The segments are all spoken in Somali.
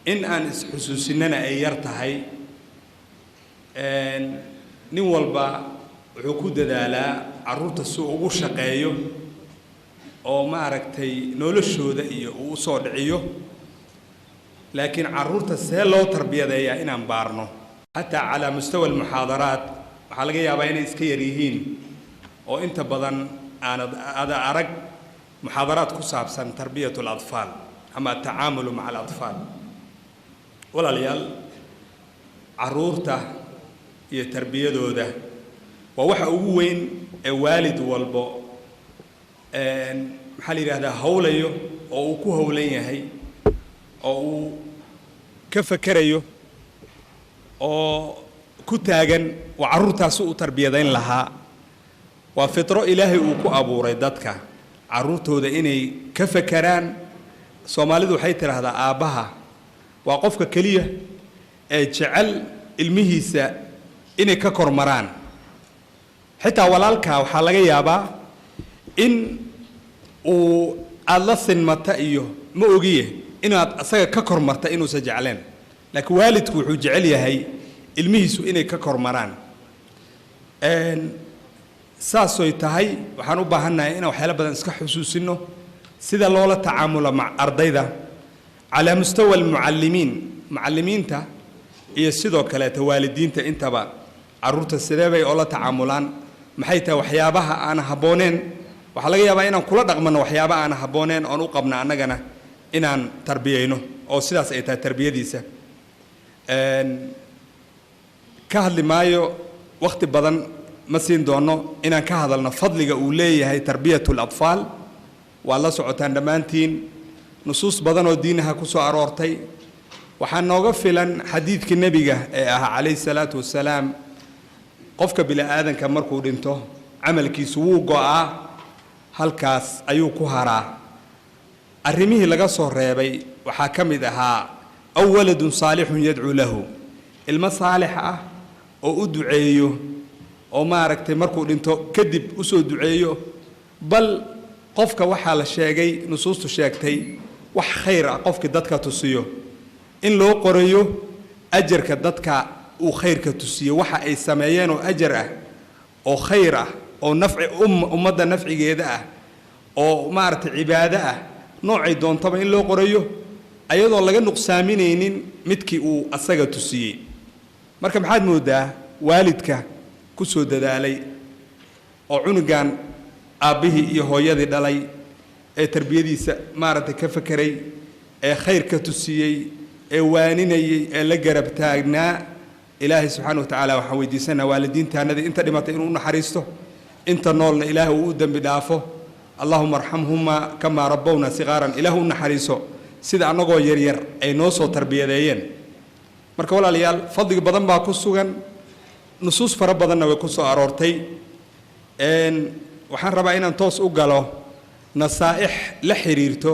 In aan isxusuusinana ay yar tahay. Nin walba wuxuu ku dadaalaa carruurta si uu ugu shaqeeyo oo maaragtay noloshooda iyo uu usoo dhiciyo, laakiin carruurta see loo tarbiyadeeyaa inaan baarno xataa calaa mustawa almuxaadaraat waxaa laga yaabaa inay iska yar yihiin oo inta badan aanad ada arag muxaadaraad ku saabsan tarbiyat alatfaal ama atacaamulu maca alatfaal. Walaalayaal, carruurta iyo tarbiyadooda waa waxa ugu weyn ee waalid walbo, maxaa la yidhahdaa, howlayo oo uu ku howlan yahay oo uu ka fekerayo oo ku taagan waa carruurtaasi u tarbiyadayn lahaa. Waa fitro Ilaahay uu ku abuuray dadka carruurtooda inay ka fekeraan. Soomaalidu waxay tidhaahdaa aabbaha waa qofka keliya ee jecel ilmihiisa inay ka kormaraan. Xitaa walaalkaa waxaa laga yaabaa in uu aada la sinmata iyo ma ogiye inaad asaga ka kormarta inuusan jecleen, laakiin waalidku wuxuu jecel yahay ilmihiisu inay ka kormaraan. Saasoy tahay, waxaan u baahannahay inaan waxyaalo badan iska xusuusinno sida loola tacaamulo mac ardayda calaa mustawa almucallimiin, mucallimiinta iyo sidoo kaleeta waalidiinta intaba. Carruurta sidee bay oola tacaamulaan? Maxay tahay waxyaabaha aan habbooneen? Waxaa laga yaabaa inaan kula dhaqmano waxyaaba aan habbooneen oon u qabna annagana inaan tarbiyeyno oo sidaas ay tahay tarbiyadiisa. Ka hadli maayo, wakhti badan ma siin doono inaan ka hadalno fadliga uu leeyahay tarbiyatu alatfaal. Waa la socotaan dhammaantiin nusuus badan oo diinaha ku soo aroortay. Waxaa nooga filan xadiidkii nebiga ee ahaa calayhi salaatu wasalaam: qofka bini aadanka markuu dhinto camalkiisu wuu go'aa, halkaas ayuu ku haraa. Arrimihii laga soo reebay waxaa ka mid ahaa aw waladun saalixun yadcuu lahu, ilmo saalix ah oo u duceeyo oo maaragtay markuu dhinto kadib usoo duceeyo. Bal qofka waxaa la sheegay, nusuustu sheegtay, wax khayr ah qofkii dadka tusiyo in loo qorayo ajarka dadka uu khayrka tusiyo waxa ay sameeyeen oo ajar ah oo khayr ah oo nafci ummadda nafcigeeda ah oo maaragtay cibaado ah noocay doontaba in loo qorayo, ayadoo laga nuqsaaminaynin midkii uu asaga tusiyey. Marka maxaad moodaa waalidka ku soo dadaalay oo cunugan aabbihii iyo hooyadii dhalay ee tarbiyadiisa maaragtay ka fekeray ee khayrka tusiyey ee waaninayey ee la garab taagnaa? Ilaahay subxaana wa tacaala waxaan weydiisanaa waalidiintaanadii inta dhimatay inuu u naxariisto, inta noolna Ilaahay uu u dembi dhaafo. Allahuma arxamhuma kamaa rabbowna siqaaran. Ilaah u naxariiso sida annagoo yaryar ay noo soo tarbiyadeeyeen. Marka walaalayaal, fadliga badan baa ku sugan, nusuus fara badanna way ku soo aroortay. Waxaan rabaa inaan toos u galo nasaa'ix la xiriirto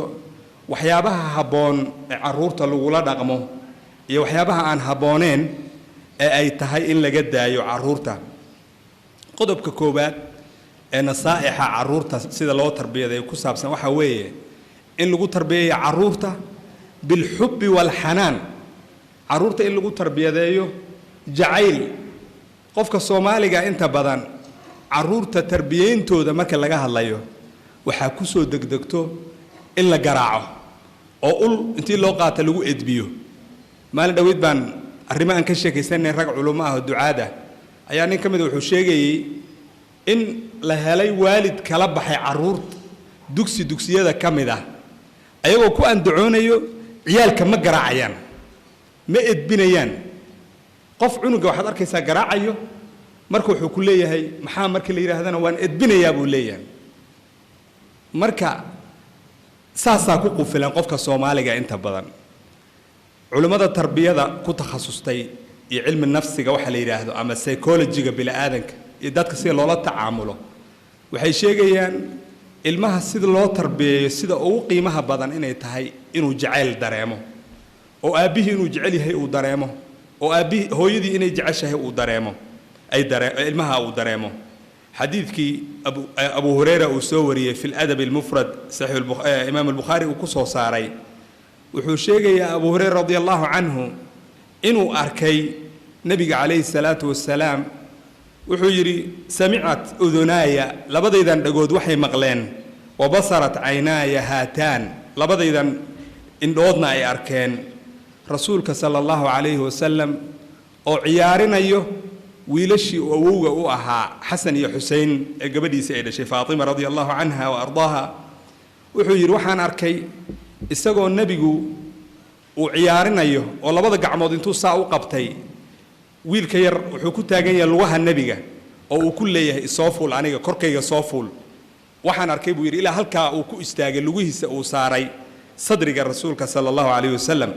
waxyaabaha habboon ee carruurta lagula dhaqmo iyo waxyaabaha aan habbooneen ee ay tahay in laga daayo carruurta. Qodobka koowaad ee nasaa'ixa carruurta sida loo tarbiyadeeyo ku saabsan waxaa weeye in lagu tarbiyeeyo carruurta bilxubbi waalxanaan, carruurta in lagu tarbiyadeeyo jacayl. Qofka Soomaaliga inta badan carruurta tarbiyeyntooda marka laga hadlayo waxaa ku soo degdegto in la garaaco oo ul intii loo qaata lagu edbiyo. Maalin dhoweyd baan arrimo aan ka sheekaysanay rag culummo ah oo ducaad ah ayaa nin ka mid a wuxuu sheegayey in la helay waalid kala baxay carruurta dugsi dugsiyada ka mid ah, ayagoo ku andacoonayo ciyaalka ma garaacayaan, ma edbinayaan. Qof cunuga waxaad arkaysaa garaacayo, marka wuxuu ku leeyahay maxaa markii la yidhaahdana waan edbinayaa buu leeyahay. Marka saasaa ku qufilan qofka Soomaaliga inta badan. Culimmada tarbiyada ku takhasustay iyo cilmi nafsiga waxa la yidhaahdo ama psychologyga bini'aadanka iyo dadka sida loola tacaamulo waxay sheegayaan ilmaha sida loo tarbiyeeyo sida ugu qiimaha badan inay tahay inuu jacayl dareemo, oo aabbihii inuu jecel yahay uu dareemo, oo aabbihii hooyadii inay jeceshahay uu dareemo, ay dare ilmaha uu dareemo. Xadiidkii Abu Hurayra uu soo wariyey fi ladab almufrad, saxiix Imaam Albukhaari uu ku soo saaray, Wuxuu sheegayaa Abu Hurayra radia allahu canhu inuu arkay nebiga calayhi salaatu wasalaam. Wuxuu yidhi: samicat udunaaya, labadaydan dhagood waxay maqleen, wa basarat caynaaya haataan, labadaydan indhoodna ay arkeen rasuulka sala allahu calayhi wasalam oo ciyaarinayo wiilashii uu awowga u ahaa, Xasan iyo Xusein, ee gabadhiisii ay dhashay Faatima radia allahu canha wa ardaaha. Wuxuu yidhi: waxaan arkay isagoo nebigu uu ciyaarinayo oo labada gacmood intuu saa u qabtay wiilka yar, wuxuu ku taagan yahay lugaha nebiga oo uu ku leeyahay: isoo fuul aniga, korkayga soo fuul. Waxaan arkay, buu yidhi, ilaa halkaa uu ku istaagay, lugihiisa uu saaray sadriga rasuulka sala allahu calayhi wasalam.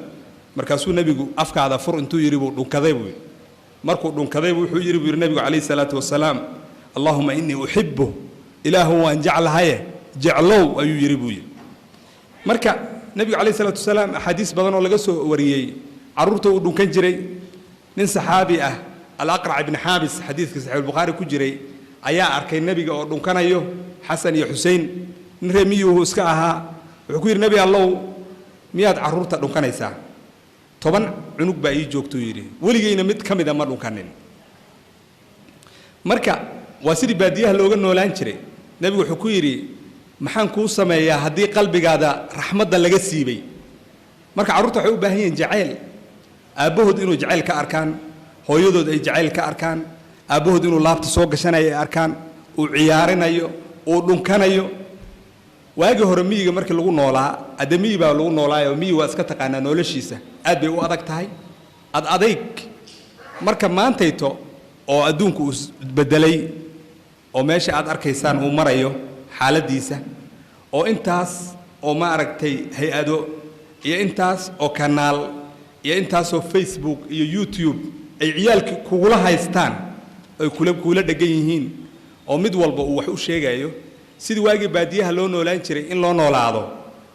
Markaasuu nebigu afkaada fur intuu yidhi buu dhunkaday, buu yidhi. Markuu dhunkaday wuxuu yidhi, buu yidhi nebigu calayhi salaatu wasalaam: allahuma innii uxibuh, ilaahu waan jeclahaye jeclow, ayuu yidhi, buu yidhi. Marka nebigu calayhi salaatu wasalaam axaadiis badan oo laga soo wariyey carruurta uu dhunkan jiray. Nin saxaabi ah, Alaqrac ibni Xaabis, xadiiska Saxiixulbukhaari ku jiray, ayaa arkay nebiga oo dhunkanayo Xasan iyo Xusein. Nin reer miyuhu iska ahaa. Wuxuu ku yidhi: nebi Allow, miyaad carruurta dhunkanaysaa? 10 cunug baa ii joogtuu yidhi, weligeyna mid ka mida ma dhunkanin. Marka waa sidii baadiyaha looga noolaan jiray. Nebigu wuxuu ku yidhi: maxaan kuu sameeyaa haddii qalbigaada raxmadda laga siibay? Marka carruurta waxay u baahan yihiin jacayl aabbahood, inuu jacayl ka arkaan, hooyadood ay jacayl ka arkaan, aabbahood inuu laabta soo gashanayo ay arkaan, uu ciyaarinayo, uu dhunkanayo. Waagii hore miyiga markii lagu noolaa, adde miyi baa lagu noolaayo, miyi waa iska taqaanaa, noloshiisa aad bay u adag tahay, ad adayg. Marka maantayto oo adduunku uu isbedelay oo meesha aad arkaysaan uu marayo xaaladdiisa, oo intaas oo ma aragtay hay-ado iyo intaas oo kanaal iyo intaasoo Facebook iyo YouTube ay ciyaalkii kugula haystaan, ay kula dhegan yihiin, oo mid walba uu wax u sheegayo, sidii waagii baadiyaha loo noolaan jiray in loo noolaado,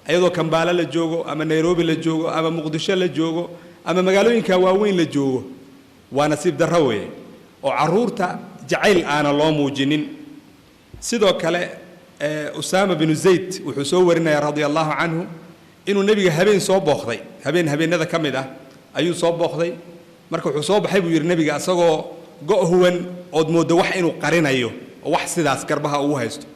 ayadoo Kambaalo la joogo ama Nairobi la joogo ama Muqdisho la joogo ama magaalooyinka waaweyn la joogo, waa nasiib darro weeye oo carruurta jacayl aana loo muujinin. Sidoo kale Usaama binu Zayd wuxuu soo warinaya radia allahu canhu inuu nebiga habeen soo booqday. Habeen habeenada ka mid ah ayuu soo booqday. Marka wuxuu soo baxay, buu yidhi, nebiga isagoo go' huwan ood mooddo wax inuu qarinayo oo wax sidaas garbaha ugu haysto.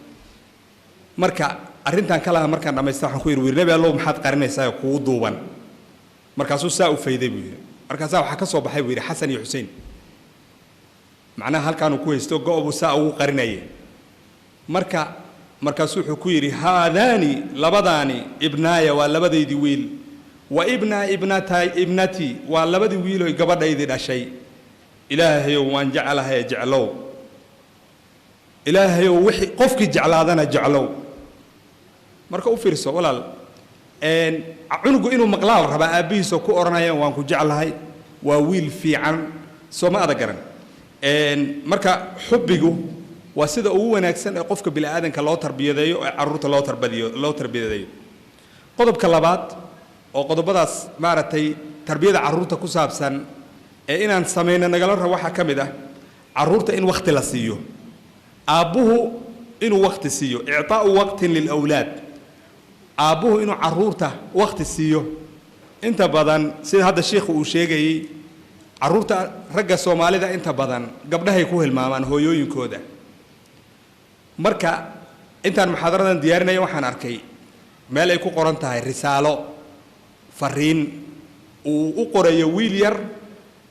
Marka arrintan kalaha markaan dhammaysta waxaan ku yidhi, wir, nebi Allow, maxaad qarinaysaa kugu duuban? Markaasuu saa u fayday, buu yidhi. Markaasaa waxaa ka soo baxay, buu yidhi, Xasan iyo Xuseen. Macnaha halkaanuu ku haysto go' buu saa ugu qarinayay. Marka markaasuu wuxuu ku yidhi: haadaani, labadaani, ibnaaya, waa labadaydii wiil, wa ibnaa ibnata ibnati, waa labadii wiiloy gabadhaydii dhashay. Ilaahayow, waan jeclahay, jeclow. Ilaahayow, wixii qofkii jeclaadana jeclow. Marka u fiirso walaal, cunugu inuu maqlaal rabaa aabbihiisoo ku odhanaya: waan ku jeclahay, waa wiil fiican. Soo ma adag garan? Marka xubbigu waa sida ugu wanaagsan ee qofka bini'aadanka loo tarbiyadeeyo, ee carruurta loo tarbiyadeeyo. Qodobka labaad oo qodobadaas maaragtay tarbiyada carruurta ku saabsan ee inaan samayno nagala rabo waxaa ka mid ah carruurta in wakhti la siiyo, aabbuhu inuu wakhti siiyo, ictaa'u waqtin lilawlaad, aabbuhu inuu carruurta wakhti siiyo. Inta badan sida hadda shiikhu uu sheegayey, carruurta ragga Soomaalida inta badan gabdhahay ku hilmaamaan hooyooyinkooda. Marka intaan muxaadaradan diyaarinaya waxaan arkay meel ay ku qoran tahay risaalo, fariin uu u qorayo wiil yar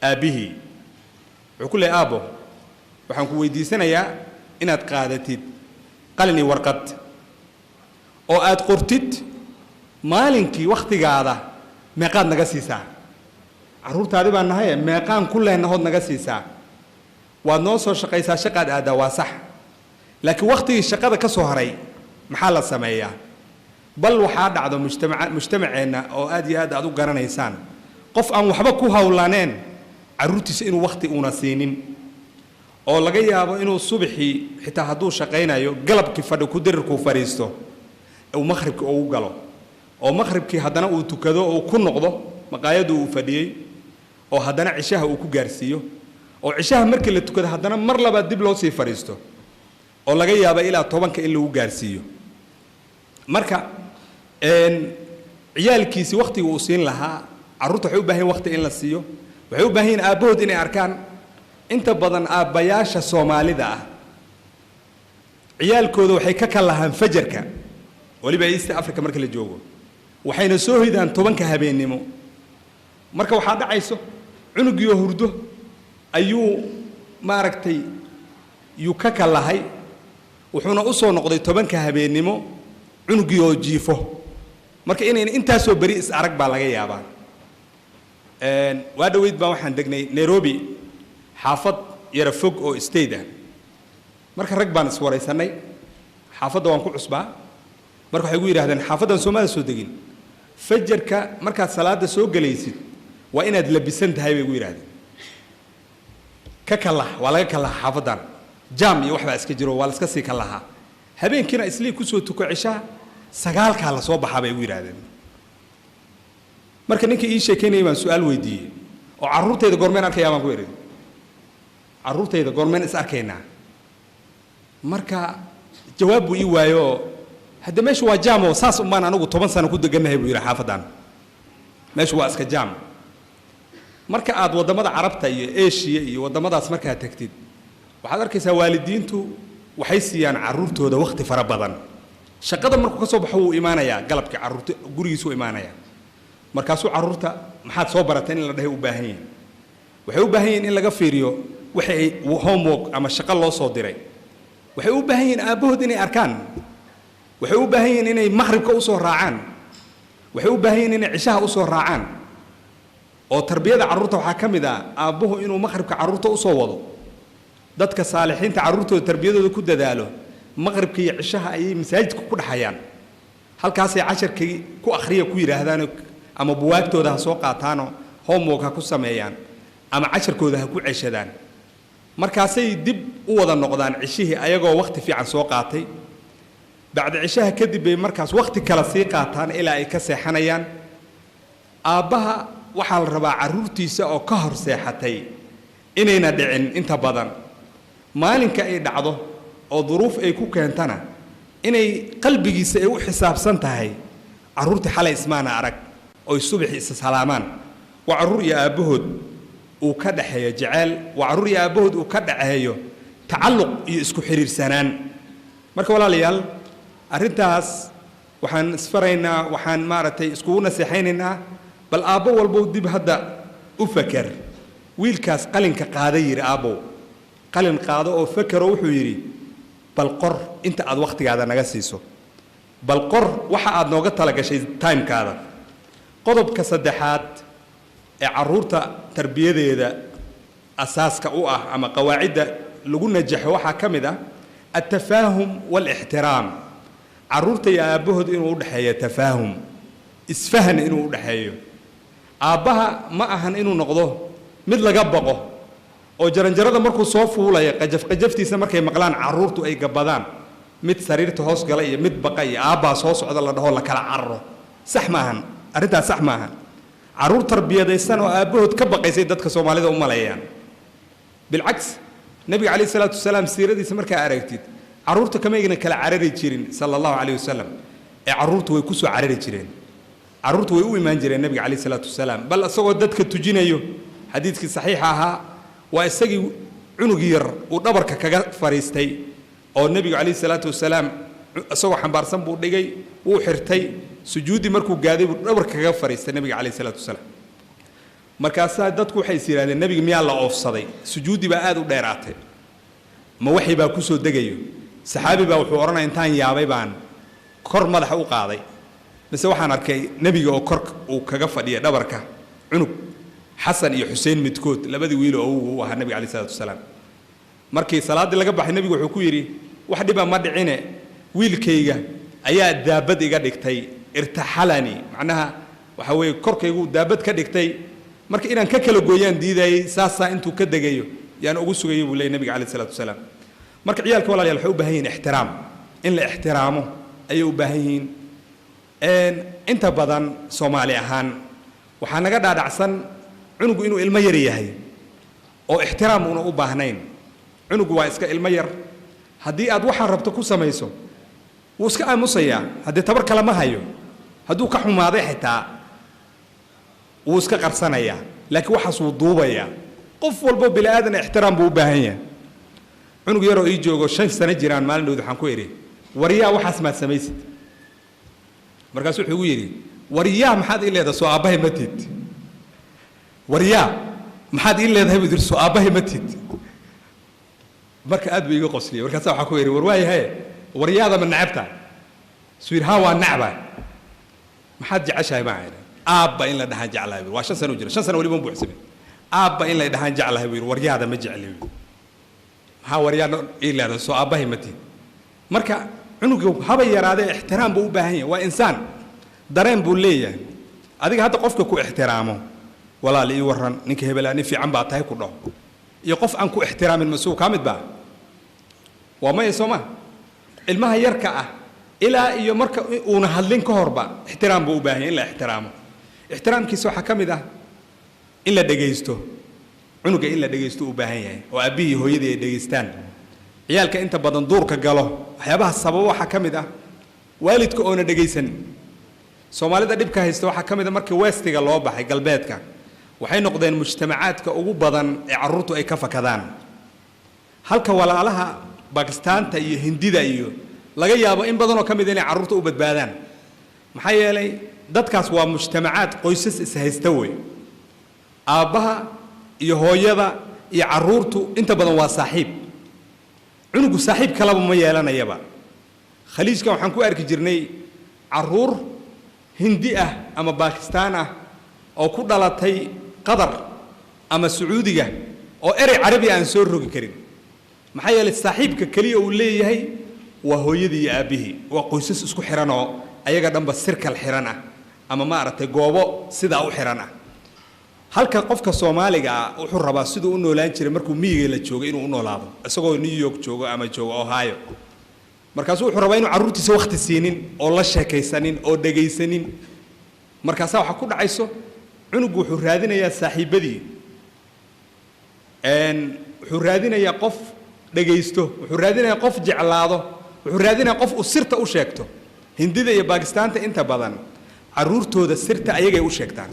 aabbihii. Wuxuu ku leeyay: aabbo, waxaan ku weydiisanayaa inaad qaadatid qalin iyo warqad oo aad qortid maalinkii wakhtigaada meeqaad naga siisaa. Carruurtaadi baan nahaye, meeqaan ku leenahood naga siisaa? Waad noo soo shaqaysaa, shaqaad aaddaa, waa sax, laakiin wakhtigii shaqada ka soo haray maxaa la sameeyaa? Bal waxaa dhacdo mujtamaceenna oo aad iyo aad aad u garanaysaan, qof aan waxba ku hawlaneen carruurtiisa inuu wakhti uuna siinin, oo laga yaabo inuu subaxii xitaa hadduu shaqaynayo galabkii fadhi ku dirirkuu fadhiisto, uu maqhribkii ugu galo, oo maqhribkii haddana uu tukado oo ku noqdo maqaayaddu uu fadhiyey, oo haddana cishaha uu ku gaarsiiyo, oo cishaha markii la tukado haddana mar labaad dib loo sii fadhiisto, oo laga yaabo ilaa 10-ka in lagu gaarsiiyo. Marka Ciyaalkiisi wakhtiga uu siin lahaa, carruurta waxay u baahan yihin waqti in la siiyo, waxay u baahan yihin aabbahood inay arkaan. Inta badan aabbayaasha Soomaalida ah ciyaalkooda waxay ka kallahaan fajarka, waliba East Africa marka la joogo, waxayna soo hoydaan 10-ka habeennimo. Marka waxaa dhacayso cunugiioo hurdo ayuu maaragtay yuu ka kallahay, wuxuuna u soo noqday 10-ka habeennimo cunugii oo jiifo. Marka inayna intaasoo beri is arag baa laga yaabaa. Waa dhoweyd baa waxaan degnay Nairobi, xaafad yara fog oo state ah. Marka rag baan iswaraysanay, xaafadda waan ku cusbaa. Marka waxay ugu yidhahdeen, xaafaddan Soomaalida soo degin, fajarka markaad salaada soo gelaysid waa inaad labisan tahay, bay ugu yidhahdeen. Ka kalah, waa laga kallaha xaafaddan, jam iyo waxbaa iska jiro, waa la iska sii kallahaa. Habeenkiina islii kusoo tuko cishaha, 9-kaa la soo baxaa, bay ugu yidhahdeen. Marka ninkii ii sheekaynayay baan su-aal weydiiyey oo carruurtayda goormeen arkayaa baan ku idhi, carruurtayda goormeen is arkaynaa? Marka jawaab buu ii waayo. Hadde meeshu waa jam oo saas umbaan anigu 10 sano ku degannahay, buu yidhi. Xaafaddan meeshu waa iska jam. Marka aad waddamada Carabta iyo Eshiya iyo waddamadaas markaad tagtid, waxaad arkaysaa waalidiintu waxay siiyaan carruurtooda wakhti fara badan. Shaqada markuu ka soo baxo wuu imaanayaa galabkii, carruurta gurigiisuu imaanayaa. Markaasuu carruurta maxaad soo barateen in la dhahay u baahan yihin. Waxay u baahan yihin in laga fiiriyo waxay homework ama shaqo loo soo diray. Waxay u baahan yihiin aabbahood inay arkaan. Waxay u baahan yihiin inay maqribka usoo raacaan. Waxay u baahan yihiin inay cishaha usoo raacaan. Oo tarbiyada carruurta waxaa ka mid ah aabbuhu inuu maqribka carruurta usoo wado. Dadka saalixiinta carruurtooda tarbiyadooda ku dadaalo, maqribka iyo cishaha ayay masaajidka ku dhexayaan, halkaasay casharkii ku akhriya ku yidhaahdaan, ama buwaagtooda ha soo qaataanoo homework ha ku sameeyaan ama casharkooda ha ku ceshadaan. Markaasay dib u wada noqdaan cishihii ayagoo wakhti fiican soo qaatay. Bacda cishaha kadib bay markaas wakhti kale sii qaataan ilaa ay ka seexanayaan. Aabbaha waxaa la rabaa carruurtiisa oo ka hor seexatay inayna dhicin inta badan. Maalinka ay dhacdo oo duruuf ay ku keentana, inay qalbigiisa ay u xisaabsan tahay carruurtii xalay ismaana arag, oy subaxi isa salaamaan. Waa carruur iyo aabbahood uu ka dhaxeeyo jeceyl, waa carruur iyo aabbahood uu ka dhaxeeyo tacalluq iyo isku xiriirsanaan. Marka walaalayaal, arrintaas waxaan isfaraynaa, waxaan maaragtay iskugu naseexaynaynaa, bal aabbo walbow dib hadda u faker. Wiilkaas qalinka qaada yidhi, aabbow qalin qaado oo fakero, wuxuu yidhi, bal qor inta aad wakhtigaada naga siiso, bal qor waxa aad nooga talagashay timekaada. Qodobka saddexaad ee carruurta tarbiyadeeda asaaska u ah ama qawaacidda lagu najaxo waxaa ka mid ah altafaahum waalixtiraam. Carruurta iyo aabbahood inuu u dhexeeyo tafaahum, isfahan inuu u dhexeeyo. Aabbaha ma ahan inuu noqdo mid laga baqo oo jaranjarada markuu soo fuulaya qajaf qajaftiisa markay maqlaan carruurtu ay gabbadaan, mid sariirta hoos gala iyo mid baqa iyo aabbaa soo socda la dhaho la kala cararo. Sax maahan arrintaas, sax maahan. Carruur tarbiyadaysan oo aabbahood ka baqaysay dadka Soomaalida u maleeyaan. Bilcaks, Nebiga calayhi salaatu wasalaam siiradiisa markaa aragtid, carruurta kamayna kala carari jirin sala Allahu calayhi wasalam, ee carruurtu way ku soo carari jireen, carruurtu way u imaan jireen Nebiga calayhi salaatu wasalaam. Bal isagoo dadka tujinayo, xadiidkii saxiixa ahaa, waa isagii cunug yar uu dhabarka kaga fadhiistay oo Nebigu calayhi salaatu wasalaam isagoo xambaarsan buu dhigay, wuu xirtay, sujuuddii markuu gaaday buu dhabarka kaga fadhiistay Nebiga calayhi salaatu wasalaam. Markaasaa dadku waxay is yidhahdeen, Nebiga miyaa la oofsaday? Sujuuddii baa aad u dheeraatay, ma waxii baa ku soo degayo? Saxaabi baa wuxuu odhanaya, intaan yaabay baan kor madaxa u qaaday, mise waxaan arkay Nebiga oo kor uu kaga fadhiya dhabarka cunug Xasan iyo Xuseen midkood, labadii wiil oo owgu u ahaa Nebiga calayhi salaatu wasalaam. Markii salaaddii laga baxay, Nebigu wuxuu ku yidhi, wax dhiba ma dhicine, wiilkayga ayaa daabad iga dhigtay, irtaxalani, macnaha waxa weeye korkaygu daabad ka dhigtay. Marka inaan ka kala gooyaan diidayey, saasaa intuu ka degayo yaan ugu sugayay, buu leeyay Nebiga calayhi salaatu wasalaam. Marka ciyaalka, walaalayaal, waxay u baahan yihiin ixtiraam, in la ixtiraamo ayay u baahan yihiin. Inta badan Soomaali ahaan waxaa naga dhaadhacsan cunugu inuu ilmo yar yahay oo ixtiraam una u baahnayn. Cunugu waa iska ilmo yar, haddii aad waxaa rabto ku samayso wuu iska aamusayaa, haddii tabar kale ma hayo. Hadduu ka xumaaday xitaa wuu iska qarsanayaa, laakiin waxaas wuu duubayaa. Qof walbo bini aadan ixtiraam buu u baahan yahay. Cunug yaroo ii joogo 5 sano jiraan maalin dhowd waxaan ku idhi, waryaa waxaas maad samaysid? Markaasuu wuxuu igu yidhi, waryaa maxaad ii leedahay, soo aabbahay ma tid? Waryaa maxaad ii leedahay buu yidhi, soo aabbahay ma tid? Marka aad buu iiga qosliyey. Markaasaa waxaan ku idhi, war waayahay, waryaada ma necabta? Suu yidhi, haa waa necba. Maxaad jeceshahay? Baan idhi. Aabba in la dhahaan jeclahay buu. Waa 5 sano jira, 5 sano weliba ma buuxsamin. Aabba in la dhahaan jeclahay buu yidhi, waryaada ma jecli buu. Maxaa waryaada ii leedahay, soo aabbahay ma tid? Marka cunuga haba yaraadee ixtiraam buu u baahan yahay. Waa insaan, dareen buu leeyahay. Adiga hadda qofka ku ixtiraamo, walaal ii warran, ninka hebelaa nin fiican baa tahay ku dhaho, iyo qof aan ku ixtiraamin masuu kaa mid baa? Waa maya, soo ma? Ilmaha yarka ah ilaa iyo marka uuna hadlin ka horba ixtiraam buu u baahan yahay, in la ixtiraamo. Ixtiraamkiisa waxaa ka mid ah in la dhegaysto cunuga, in la dhegaysto u baahan yahay, oo aabbihii hooyadii ay dhegaystaan. Ciyaalka inta badan duurka galo waxyaabaha sababo waxaa ka mid ah waalidka oona dhegaysan. Soomaalida dhibka haysta waxaa ka mid ah markii westiga loo baxay, galbeedka, waxay noqdeen mujtamacaadka ugu badan ee carruurtu ay ka fakadaan, halka walaalaha Bakistaanta iyo Hindida iyo laga yaabo in badanoo ka mid inay carruurta u badbaadaan. Maxaa yeelay dadkaas waa mujtamacaad qoysas ishaysta wey. Aabbaha iyo hooyada iyo carruurtu inta badan waa saaxiib. Cunugu saaxiib kalaba ma yeelanayaba. Khaliijkan waxaan ku arki jirnay carruur Hindi ah ama Baakistaan ah oo ku dhalatay Qatar ama Sacuudiga oo erey Carabi aan soo rogi karin. Maxaa yeelay saaxiibka keliya uu leeyahay waa hooyadii iyo aabbihii. Waa qoysas isku xiran oo ayaga dhanba sirkal xiran ah, ama maaragtay goobo sidaa u xiran ah. Halka qofka Soomaaliga ah wuxuu rabaa siduu u noolaan jiray markuu miyiga la joogay inuu u noolaado, isagoo New York joogo ama joogo Ohio. Markaasuu wuxuu rabaa inuu carruurtiisa wakhti siinin oo la sheekaysanin oo dhegaysanin. Markaasaa waxaa ku dhacayso cunugu wuxuu raadinayaa saaxiibadii, wuxuu raadinayaa qof dhegaysto, wuxuu raadinayaa qof jeclaado, wuxuu raadinayaa qof uu sirta u sheegto. Hindida iyo Baakistaanta inta badan carruurtooda sirta ayagay u sheegtaan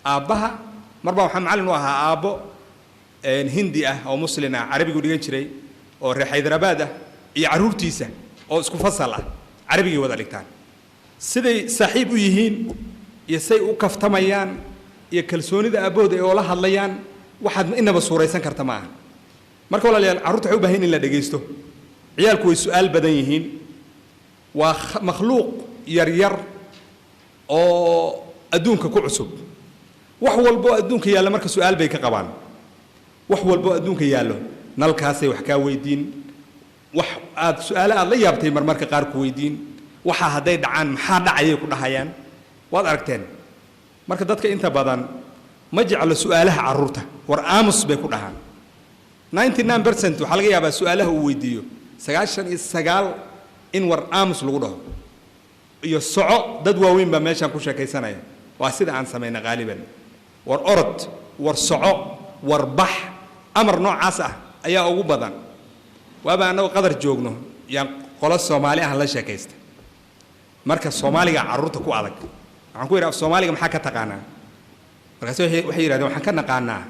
aabbaha. Mar baa waxaa macallin u ahaa aabbo Hindi ah oo Muslin ah, Carabigu dhigan jiray, oo reer Xaydaraabaad ah, iyo carruurtiisa oo isku fasal ah, Carabigay wada dhigtaan. Siday saaxiib u yihiin iyo say u kaftamayaan iyo kalsoonida aabbahooda ay oola hadlayaan waxaad inaba suuraysan karta ma aha. Marka walaalayaal, carruurta waxay u baahan in la dhegaysto. Ciyaalku way su'aal badan yihiin. Waa makhluuq yar yar oo adduunka ku cusub. Wax walbo adduunka yaalla marka su'aal bay ka qabaan. Wax walbo adduunka yaallo nalkaasay wax kaa weydiin, wax aad su'aalo aad la yaabtay marmarka qaar ku weydiin. Waxa hadday dhacaan maxaa dhacayay ku dhahayaan. Waad aragteen. Marka dadka inta badan ma jeclo su'aalaha carruurta, war aamus bay ku dhahaan. 99% waxaa laga yaabaa su'aalaha uu weydiiyo 99 in war aamus lagu dhaho iyo soco, dad waaweyn baa meeshaan ku sheekaysanaya. Waa sida aan samayna qaaliban. War orod, war soco, war bax, amar noocaas ah ayaa ugu badan. Waaba annagoo Qadar joogno yaan qolo Soomaali ah la sheekaystay. Marka Soomaaliga carruurta ku adag. Waxaan ku yidhi, af Soomaaliga maxaa ka taqaanaa? Markaase waxay yidhahdeen, waxaan ka naqaanaa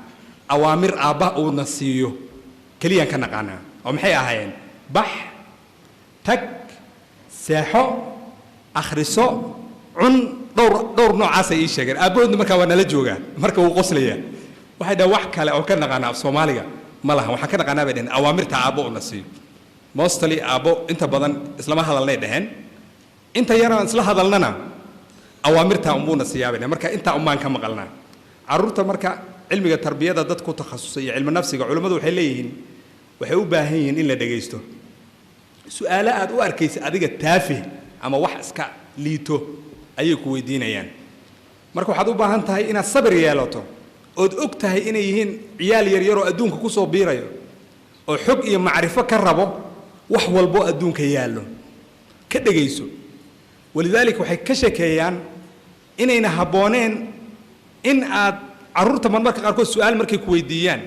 awaamir aabba uuna siiyo keliyaan ka naqaanaa. Oo maxay ahaayeen? Bax, tag, seexo, akhriso, cun, dhowr dhowr noocaasay ii sheegeen. Aabbahoodna markaa waa nala joogaa, marka wuu qoslayaa. Waxay dhahen, wax kale oo ka naqaanaa af Soomaaliga ma laha, waxaan ka naqaanaa bay dhaheen awaamirta aabbo uuna siiyo. Mostly aabbo inta badan islama hadalnay dhaheen, inta yaraan isla hadalnana awaamirtaa unbuuna siiyaa bay dhaheen. Marka intaa unbaan ka maqalnaa carruurta. Marka cilmiga tarbiyada dad ku takhasusay iyo cilmi nafsiga, culimmadu waxay leeyihiin waxay u baahan yihiin in la dhegaysto. Su'aalo aad u arkaysa adiga taafih ama wax iska liito ayay ku weydiinayaan. Marka waxaad u baahan tahay inaad sabir yeelato ood og tahay inay yihiin ciyaal yaryar oo adduunka ku soo biirayo oo xog iyo macrifo ka rabo wax walbo adduunka yaallo. Ka dhegayso. Walidaalika waxay ka sheekeeyaan inayna habbooneen in aad carruurta marmarka qaarkood su'aal markay ku weydiiyaan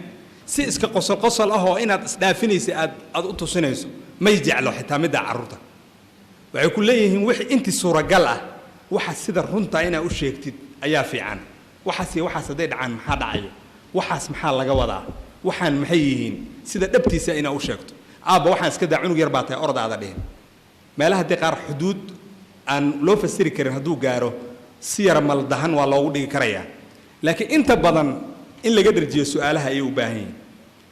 si iska qosol qosol ah oo inaad isdhaafinaysa aad u tusinayso. May jeclo xitaa midda carruurta. Waxay ku leeyihiin wixii intii suuragal ah Waxa sida runta inaa u sheegtid ayaa fiican. Waxaas iyo waxaas hadday dhacaan maxaa dhacayo, waxaas maxaa laga wadaa, waxaan maxay yihiin, sida dhabtiisa inaa u sheegto. Aabba waxaan iska daa, cunug yar baa tahay, orod aada dhihin. Meelaha haddii qaar xuduud aan loo fasiri karin hadduu gaaro, si yara maldahan waa loogu dhigi karayaa, laakiin inta badan in laga dharjiyo su-aalaha ayay u baahan yihiin.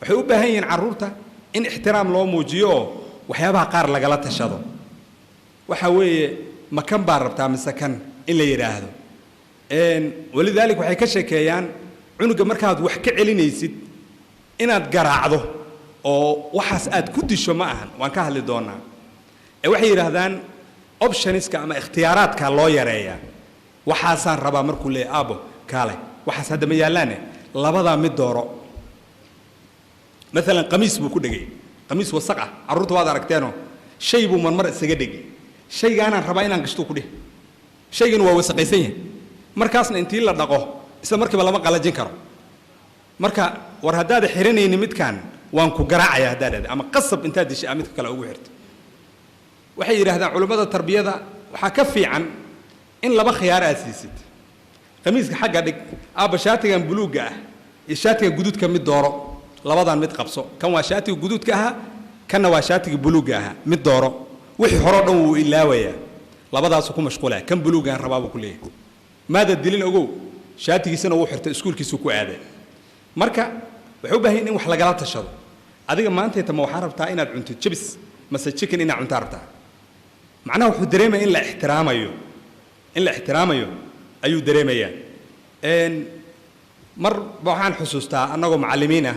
Waxay u baahan yihiin carruurta in ixtiraam loo muujiyo oo waxyaabaha qaar lagala tashado. Waxa weeye, ma kan baa rabtaa mise kan, in la yidhaahdo. Walidaalika waxay ka sheekeeyaan cunuga markaad wax ka celinaysid inaad garaacdo oo waxaas aad ku disho ma ahan, waan ka hadli doonaa. Ee waxay yidhaahdaan optionska ama ikhtiyaaraadka loo yareeyaa. Waxaasaan rabaa markuu leeyahy, aabo kaale, waxaas hadda ma yaallaane, labadaa mid dooro. Maalan qamiis buu ku dhegay, qamiis wasaq ah. Carruurta waad aragteenoo shay buu marmar isaga dhegi. Shaygaanaan rabaa inaan gashtuu ku dheh, shaygani waa wasaqaysan yahay. Markaasna intii la dhaqo isla markiiba lama qalajin karo. Marka war haddaada xiranayni midkaan waan ku garaacaya haddaad dhahda, ama qasab intaad dishay aa midka kale ugu xirto. Waxay yidhahdaan culimmada tarbiyada, waxaa ka fiican in laba khiyaar aad siisid. Khamiiska xagga dhig, aabba shaatigan buluugga ah iyo shaatiga guduudka mid dooro, labadan mid qabso. Kan waa shaatiga guduudka ahaa, kanna waa shaatiga buluugga ahaa, mid dooro. Wixii horeo dhan wuu ilaawayaa, labadaasuu ku mashquulaya. Kan buluuggaan rabaa buu ku leeyahay. Maada dilin, ogow, shaatigiisana wuu xirtay, iskuulkiisuu ku aaday. Marka waxay u baahan yihin in wax lagala tashado. Adiga maantayta ma waxaa rabtaa inaad cuntid chips mase chicken inaad cuntaa rabtaa? Macnaha wuxuu dareemaya in la ixtiraamayo, in la ixtiraamayo ayuu dareemayaa. Mar ba waxaan xusuustaa annagoo macallimiin ah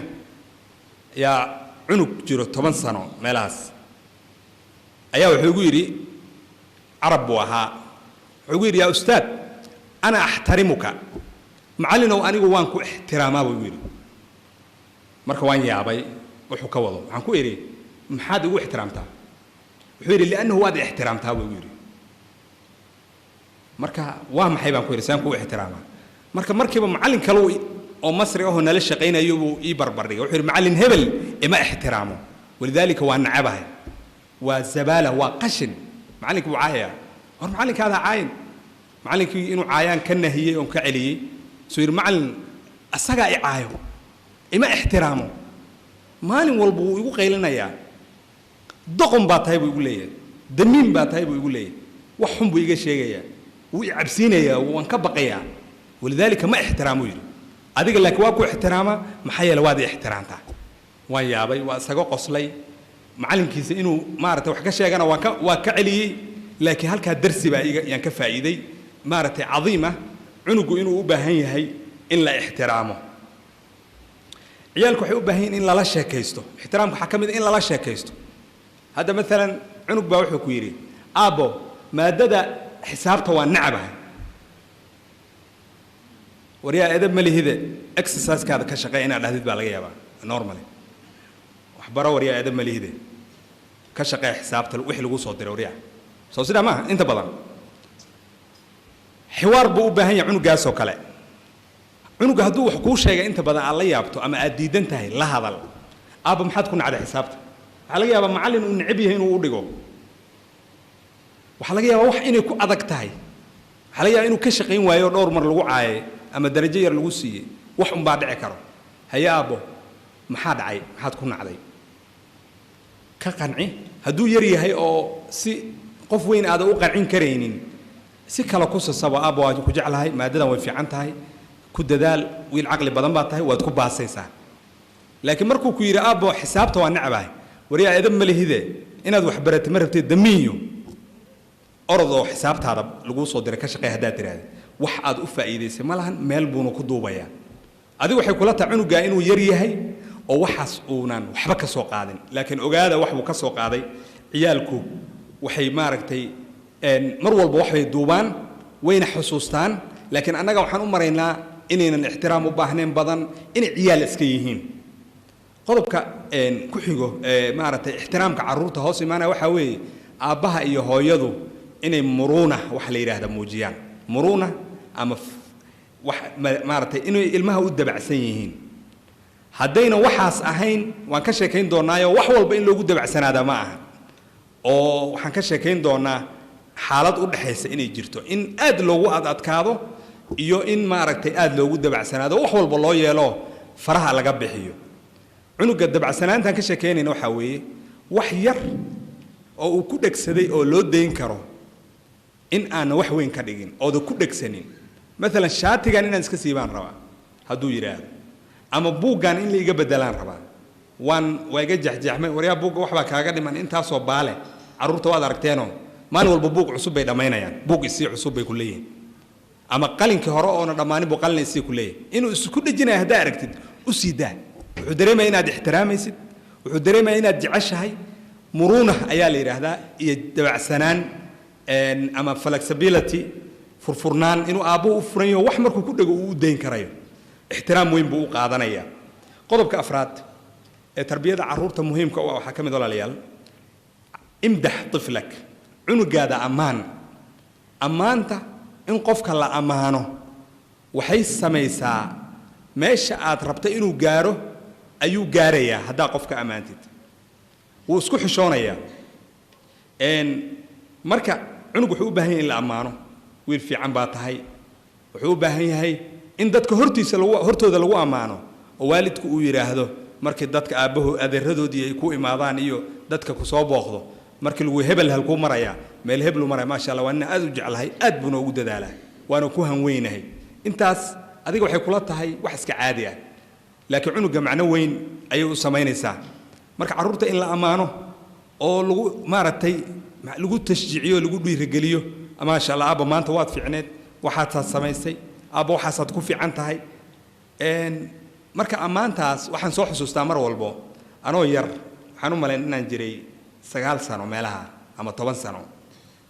yaa cunug jiro 10 sano meelahaas ayaa wuxuu igu yidhi, carab buu ahaa, wuxuu igu yidhi: "Yaa ustaad, ana axtarimuka." Macallinow, anigu waan ku ixtiraamaa, buu igu yidhi. Marka waan yaabay wuxuu ka wado. Waxaan ku idhi: "Maxaad igu ixtiraamtaa?" Wuxuu yidhi: "Liannahu waad ixtiraamtaa," buu igu yidhi. Marka waa maxay, baan ku yidhi, saan kuu ixtiraamaa? Marka markiiba macallin kale oo Masri ahoo nala shaqaynayo buu ii barbardhigay. Wuxuu yidhi: "Macallin hebel ima ixtiraamo, walidaalika waa nacabahay, waa zabaala, waa qashin." Macallinkii buu caayayaa. Hor macallinkaadaa caayin. Macallinkii inuu caayaan ka nahiyey oon ka celiyey. Suu yidhi: "Macallin asagaa i caayo, ima ixtiraamo, maalin walba wuu igu qaylinayaa, doqon baa tahay buu igu leeyahay, damiin baa tahay buu igu leeyahay, wax xun buu iga sheegayaa, wuu i cabsiinayaa, waan ka baqayaa, walidaalika ma ixtiraamo," yidhi. "Adiga laakiin waa ku ixtiraamaa, maxaa yeele waad i ixtiraamtaa." Waan yaabay, waa isaga qoslay. Macallinkiisa inuu maaragtay wax ka sheegana waa ka celiyey, laakiin halkaa darsi baa iga yaan ka faa'iiday maaragtay cadiima, cunugu inuu u baahan yahay in la ixtiraamo. Ciyaalku waxay u baahan yihin in lala sheekaysto. Ixtiraamka waxaa ka mid ah in lala sheekaysto. Hadda maalan cunug baa wuxuu ku yidhi: "Aabbo, maadada xisaabta waa nacabahay." Waryaa, edab ma lihide, exercisekaada ka shaqeey inaad dhahdid baa laga yaabaa normally. Waxbaro, waryaa, edab ma lihide, ka shaqee xisaabta wixii lagu soo diray. Waryaa, soo sidaa maaha. Inta badan xiwaar buu u baahan yahay cunugaasoo kale. Cunuga hadduu wax kuu sheegay inta badan aad la yaabto ama aad diidan tahay, la hadal. "Aabba, maxaad ku nacday xisaabta?" Waxaa laga yaabaa macallin uu necab yahay inuu u dhigo. Waxaa laga yaabaa wax inay ku adag tahay. Waxaa laga yaabaa inuu ka shaqayn waayo oo dhowr mar lagu caayay ama darajo yar lagu siiyey. Wax unbaa dhici karo. "Haye aabbo, maxaa dhacay? Maxaad ku nacday?" Ka qanci. Hadduu yar yahay oo si qof weyn aada u qancin karaynin, si kale ku sasabo. "Aabba, waan ku jeclahay, maadadan way fiican tahay, ku dadaal, wiil caqli badan baa tahay, waad ku baasaysaa." Laakiin markuu ku yidhi: "Aabbo, xisaabta waa necbahay," waryaa, edab ma lihide, inaad wax baratay ma rabtid, damiinyo, orod oo xisaabtaada laguu soo diray ka shaqey haddaad tidhaahda, wax aad u faa'iidaysay ma lahan, meel buuna ku duubayaa. Adigu waxay kula tahay cunugaa inuu yar yahay oo waxaas uunan waxba ka soo qaadin, laakiin ogaada, wax buu ka soo qaaday. Ciyaalku waxay maaragtay mar walba waxbay duubaan, wayna xusuustaan. Laakiin annaga waxaan u maraynaa inaynan ixtiraam u baahnayn badan, inay ciyaal iska yihiin. Qodobka ku xigo maaragtay ixtiraamka carruurta hoos imaanaya waxaa weeye aabbaha iyo hooyadu inay muruuna waxa la yidhaahda muujiyaan, muruuna ama wax maaragtay inay ilmaha u dabacsan yihiin. Haddayna waxaas ahayn, waan ka sheekayn doonaayo, wax walba in loogu dabacsanaada ma aha, oo waxaan ka sheekayn doonaa Xaalad u dhexaysa inay jirto, in aad loogu adadkaado iyo in maaragtay aad loogu dabacsanaado, wax walba loo yeelo, faraha laga bixiyo. Cunuga dabacsanaantaan ka sheekeynayna waxaa weeye wax yar oo uu ku dhegsaday oo loo dayn karo in aanna wax weyn ka dhigin ooda ku dhegsanin. Maalan, shaatigan inaan iska siibaan rabaa hadduu yidhaahdo, ama buuggan in la iga bedelaan rabaa, waan waa iga jexjeexmay, waryaa, buugga waxbaa kaaga dhiman intaasoo baale. Carruurta waad aragteenoo maalin walba buug cusub bay dhammaynayaan, buug isii cusub bay ku leeyihiin, ama qalinkii hore oona dhammaanin buu qalin isii ku leeyahay. Inuu isku dhejinaya haddaa aragtid, u sii daa. Wuxuu dareemaya inaad ixtiraamaysid, wuxuu dareemaya inaad jeceshahay. Muruuna ayaa la yidhaahdaa iyo dabacsanaan ama flexibility, furfurnaan, inuu aabbuhu u furan yaho, wax markuu ku dhego uu u dayn karayo. Ixtiraam weyn buu u qaadanayaa. Qodobka afraad ee tarbiyada carruurta muhiimka u ah waxaa ka mid, walaalayaal, imdax tiflak, cunugaada ammaan. Ammaanta, in qofka la ammaano waxay samaysaa meesha aad rabta inuu gaaro ayuu gaarayaa. Haddaa qofka ammaantid, wuu isku xishoonayaa. Marka cunug wuxuu u baahan yahay in la ammaano: wiil fiican baa tahay. Wuxuu u baahan yahay in dadka hortiisa lagu hortooda lagu ammaano, oo waalidku uu yidhaahdo markii dadka aabbaho adeeradoodii ay ku imaadaan iyo dadka ku soo booqdo, markii lagu hebel halkuu marayaa, meel heblu maraya, maasha Allah, waa nina aad u jeclahay, aad buuna ugu dadaalaa, waana ku hanweynahay. Intaas adiga waxay kula tahay wax iska caadi ah, laakiin cunuga macno weyn ayay u samaynaysaa. Marka carruurta in la ammaano oo lagu maaragtay lagu tashjiiciyo, lagu dhiirigeliyo: maasha Allah, aabba, maanta waad fiicneed, waxaasaad samaysay, aabba, waxaasaad ku fiican tahay. Marka ammaantaas waxaan soo xusuustaa mar walbo anoo yar, waxaan u malayn inaan jiray 9 sano meelaha ama 10 sano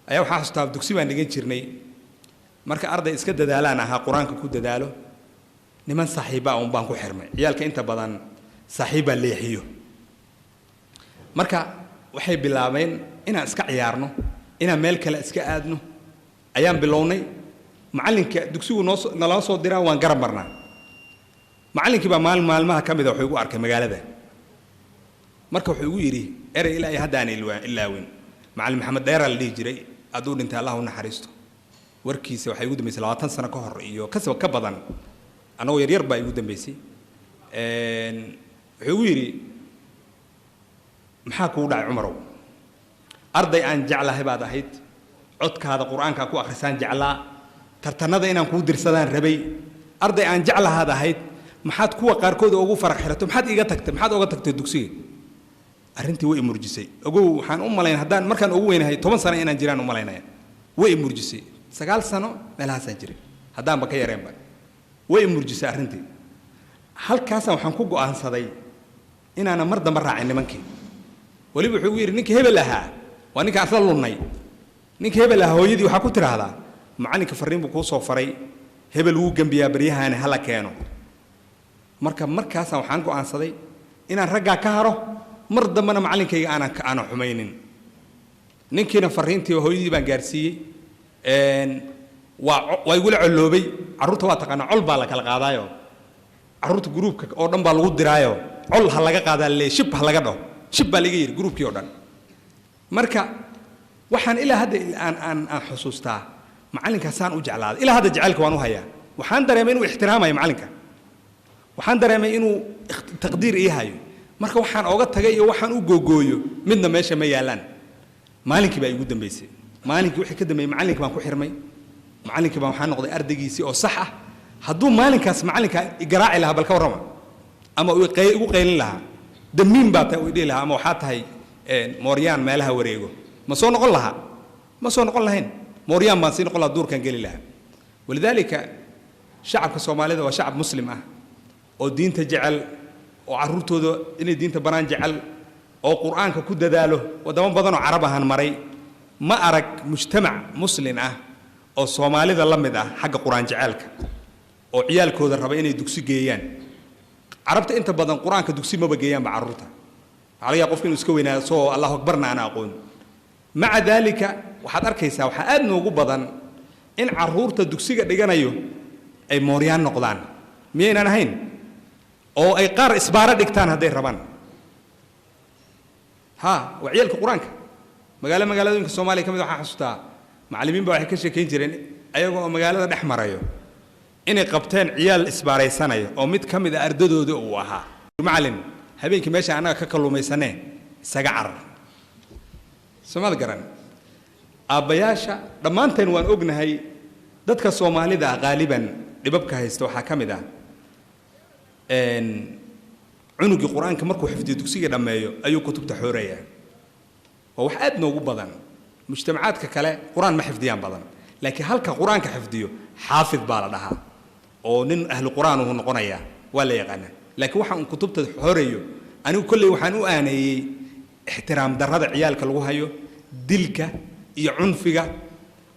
ayaa. Waxaan xasuustaa dugsi baan dhigan jirnay. Marka arday iska dadaalaan ahaa, qur-aanka ku dadaalo. Niman saaxiiba un baan ku xirmay. Ciyaalka inta badan saaxiibbaa leexiyo. Marka waxay bilaabeen inaan iska ciyaarno, inaan meel kale iska aadno ayaan bilownay. Macallinka dugsigu noo naloo soo diraa, waan garab marnaa. Macallinkii baa maalin maalmaha ka mida wuxuu igu arkay magaalada. Marka wuxuu igu yidhi erey ilaa iyo hadda aan ilaawin. Macallin Maxamed Dheeraa la dhihi jiray, hadduu dhintay Allah u naxariisto. Warkiisa waxay igu dambeysay 20 sano ka hor iyo kasba ka badan, annagoo yaryar baa igu dambeysay. Wuxuu igu yidhi: "Maxaa kugu dhacay, Cumarow? Arday aan jeclahay baad ahayd, codkaada qur-aankaa ku akhrisaan jeclaa, tartanada inaan kuu dirsadaan rabay, arday aan jeclahaad ahayd. Maxaad kuwa qaarkood ugu faraq xirato? Maxaad iiga tagtay? Maxaad oga tagtay dugsiga?" Arrintii way imurjisay. Ogow, waxaan u malayn haddaan markaan ugu weynahay 10 sano inaan jiraan u malaynaya. Way imurjisay. 9 sano meelahaasaan jiray, haddaanba ka yareenba. Way imurjisay arrintii. Halkaasaan waxaan ku go'aansaday inaanan mar dambe raacin nimankii. Weliba wuxuu igu yidhi: "Ninkii hebel ahaa, waa ninkaan isla lunnay, ninkii hebel ahaa hooyadii waxaa ku tidhaahdaa macallinka farriin buu kuu soo faray, hebel wuu gembiyaa baryahaani, hala keeno." Marka markaasaan waxaan go'aansaday inaan raggaa ka haro, mar dambena macallinkayga aanan xumaynin. Ninkiina farriintii hooyadii baan gaarsiiyey. Waa igula colloobay. Carruurta waa taqaanaa, col baa la kala qaadaayo, carruurta gruubka oo dhan baa lagu diraayo, col ha laga qaadaa le, shib ha laga dhaho, shib baa laga yidhi gruubkii oo dhan. Marka waxaan ilaa hadda aan xusuustaa macallinkaasaan u jeclaaday. Ilaa hadda jacaylka waan u hayaa. Waxaan dareemay inuu ixtiraamayo macallinka, waxaan dareemay inuu taqdiir ii hayo. Marka waxaan ooga tagay iyo waxaan u googooyo midna meesha ma yaalaan. Maalinkii baa igu dambeysay. Maalinkii wixii ka dambeeyey macallinkii baan ku xirmay, macallinkii baan waxaan noqday ardaygiisii oo sax ah. Hadduu maalinkaas macallinka garaaci lahaa, bal ka warrama, ama uu igu qaylin lahaa, damiin baa tahay uu dhihi lahaa, ama waxaa tahay mooryaan meelaha wareego, ma soo noqon lahaa? Ma soo noqon lahayn. Mooryaan baan sii noqon lahaa, duurkaan geli lahaa. Walidaalika shacabka Soomaalida waa shacab Muslim ah oo diinta jecel, oo carruurtooda inay diinta baraan jecel, oo qur-aanka ku dadaalo. Waddamo badan oo Carab ahaan maray, ma arag mujtamac Muslin ah oo Soomaalida la mid ah xagga qur-aan jeceelka, oo ciyaalkooda raba inay dugsi geeyaan. Carabta inta badan qur-aanka dugsi maba geeyaanba carruurta. Waxaa laga yaaba qofka inuu iska weynaado soo Allahu akbarna aan aqoon. Maca daalika waxaad arkaysaa waxaa aad noogu badan in carruurta dugsiga dhiganayo ay mooryaan noqdaan, miyaynaan ahayn? Oo ay qaar isbaaro dhigtaan hadday rabaan. Ha, waa ciyaalka qur-aanka. Magaaladooyinka Soomaaliya ka mid waxaan xasuustaa Macallimiin baa waxay ka sheekayn jireen ayagoo oo magaalada dhex marayo inay qabteen ciyaal isbaaraysanaya oo mid ka mid ah ardadooda uu ahaa. Macallin, habeenkii meesha annaga ka kalluumaysanee isaga carar. Somaad garan? Aabbayaasha dhammaanteen waan ognahay, dadka Soomaalida ah qaaliban dhibabka haysta waxaa ka mid ah cunugii qur-aanka markuu xifdiyo, dugsiga dhammeeyo, ayuu kutubta xoorayaa. Waa wax aad noogu badan. Mujtamacaadka kale qur-aan ma xifdiyaan badan, laakiin halka qur-aanka xifdiyo xaafid baa la dhahaa oo nin ahlu qur-aan uu noqonayaa, waa la yaqaanaa. Laakiin waxa uun kutubta xorayo, anigu kolley waxaan u aaneeyey ixtiraam darrada ciyaalka lagu hayo, dilka iyo cunfiga.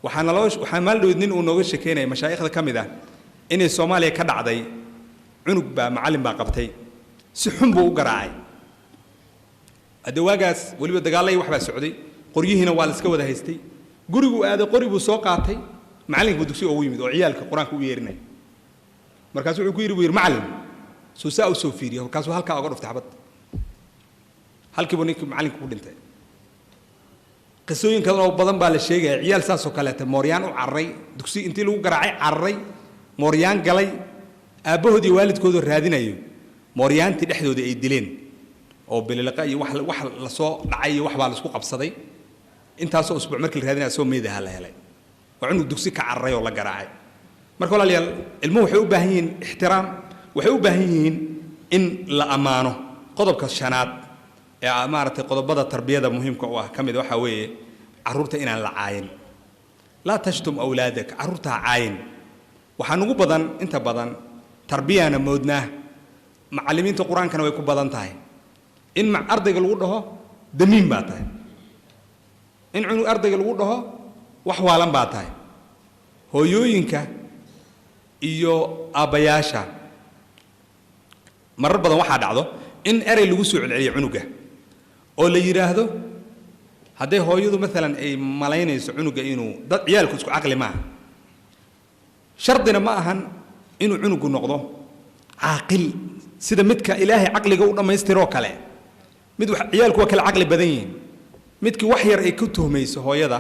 Waxaana loo waxaa maal dhowed nin uu nooga shekeynaya mashaayikhda ka mid ah inay Soomaaliya ka dhacday cunug baa macallin baa qabtay, si xun buu u garaacay. Haddee waagaas weliba dagaallay wax baa socday, qoryihiina waa la iska wada haystay. Guriguu aaday, qori buu soo qaatay, macallinka buu dugsiga ugu yimid oo ciyaalka qur-aanka u yeerinaya. Markaasuu wuxuu ku yidhi, buu yidhi, macallin suu saa u soo fiiriyey, markaasuu halkaa oga dhuftay xabad. Halkii buu ninkii macallinka ku dhintay. Qisooyin kale oo badan baa la sheegaya, ciyaal saasoo kaleeta mooryaan u cararay, dugsi intii lagu garaacay cararay, mooryaan galay, aabbahood iyo waalidkoodu raadinayo, mooryaantii dhexdooda ay dileen oo bililiqa iyo wax lasoo dhacay iyo wax baa laisku qabsaday. Intaasoo usbuuc markii la raadinaya soo meedaha la helay, waa cunug dugsi ka cararay oo la garaacay. Marka walaalayaal, ilmuhu waxay u baahan yihiin ixtiraam, waxay u baahan yihiin in la ammaano. Qodobka shanaad ee maaragtay qodobada tarbiyada muhiimka u ah ka mid waxaa weeye carruurta inaan la caayin. Laa tashtum awlaadak, carruurta ha caayin. Waxaa nugu badan inta badan tarbiyana moodnaa, macallimiinta qur-aankana way ku badan tahay in ardayga lagu dhaho damiin baa tahay, in cunug ardayga lagu dhaho wax waalan baa tahay. Hooyooyinka iyo aabbayaasha marar badan waxaa dhacdo in erey lagu soo celceliyo cunuga oo la yidhaahdo, hadday hooyadu maalan ay malaynayso cunuga inuu dad ciyaalku isku caqli maaha, shardina ma ahan inuu cunugu noqdo caaqil sida midka Ilaahay caqliga u dhammaystiroo kale. Mid ciyaalku waa kala caqli badan yihiin. Midkii wax yar ay ku tuhmayso hooyada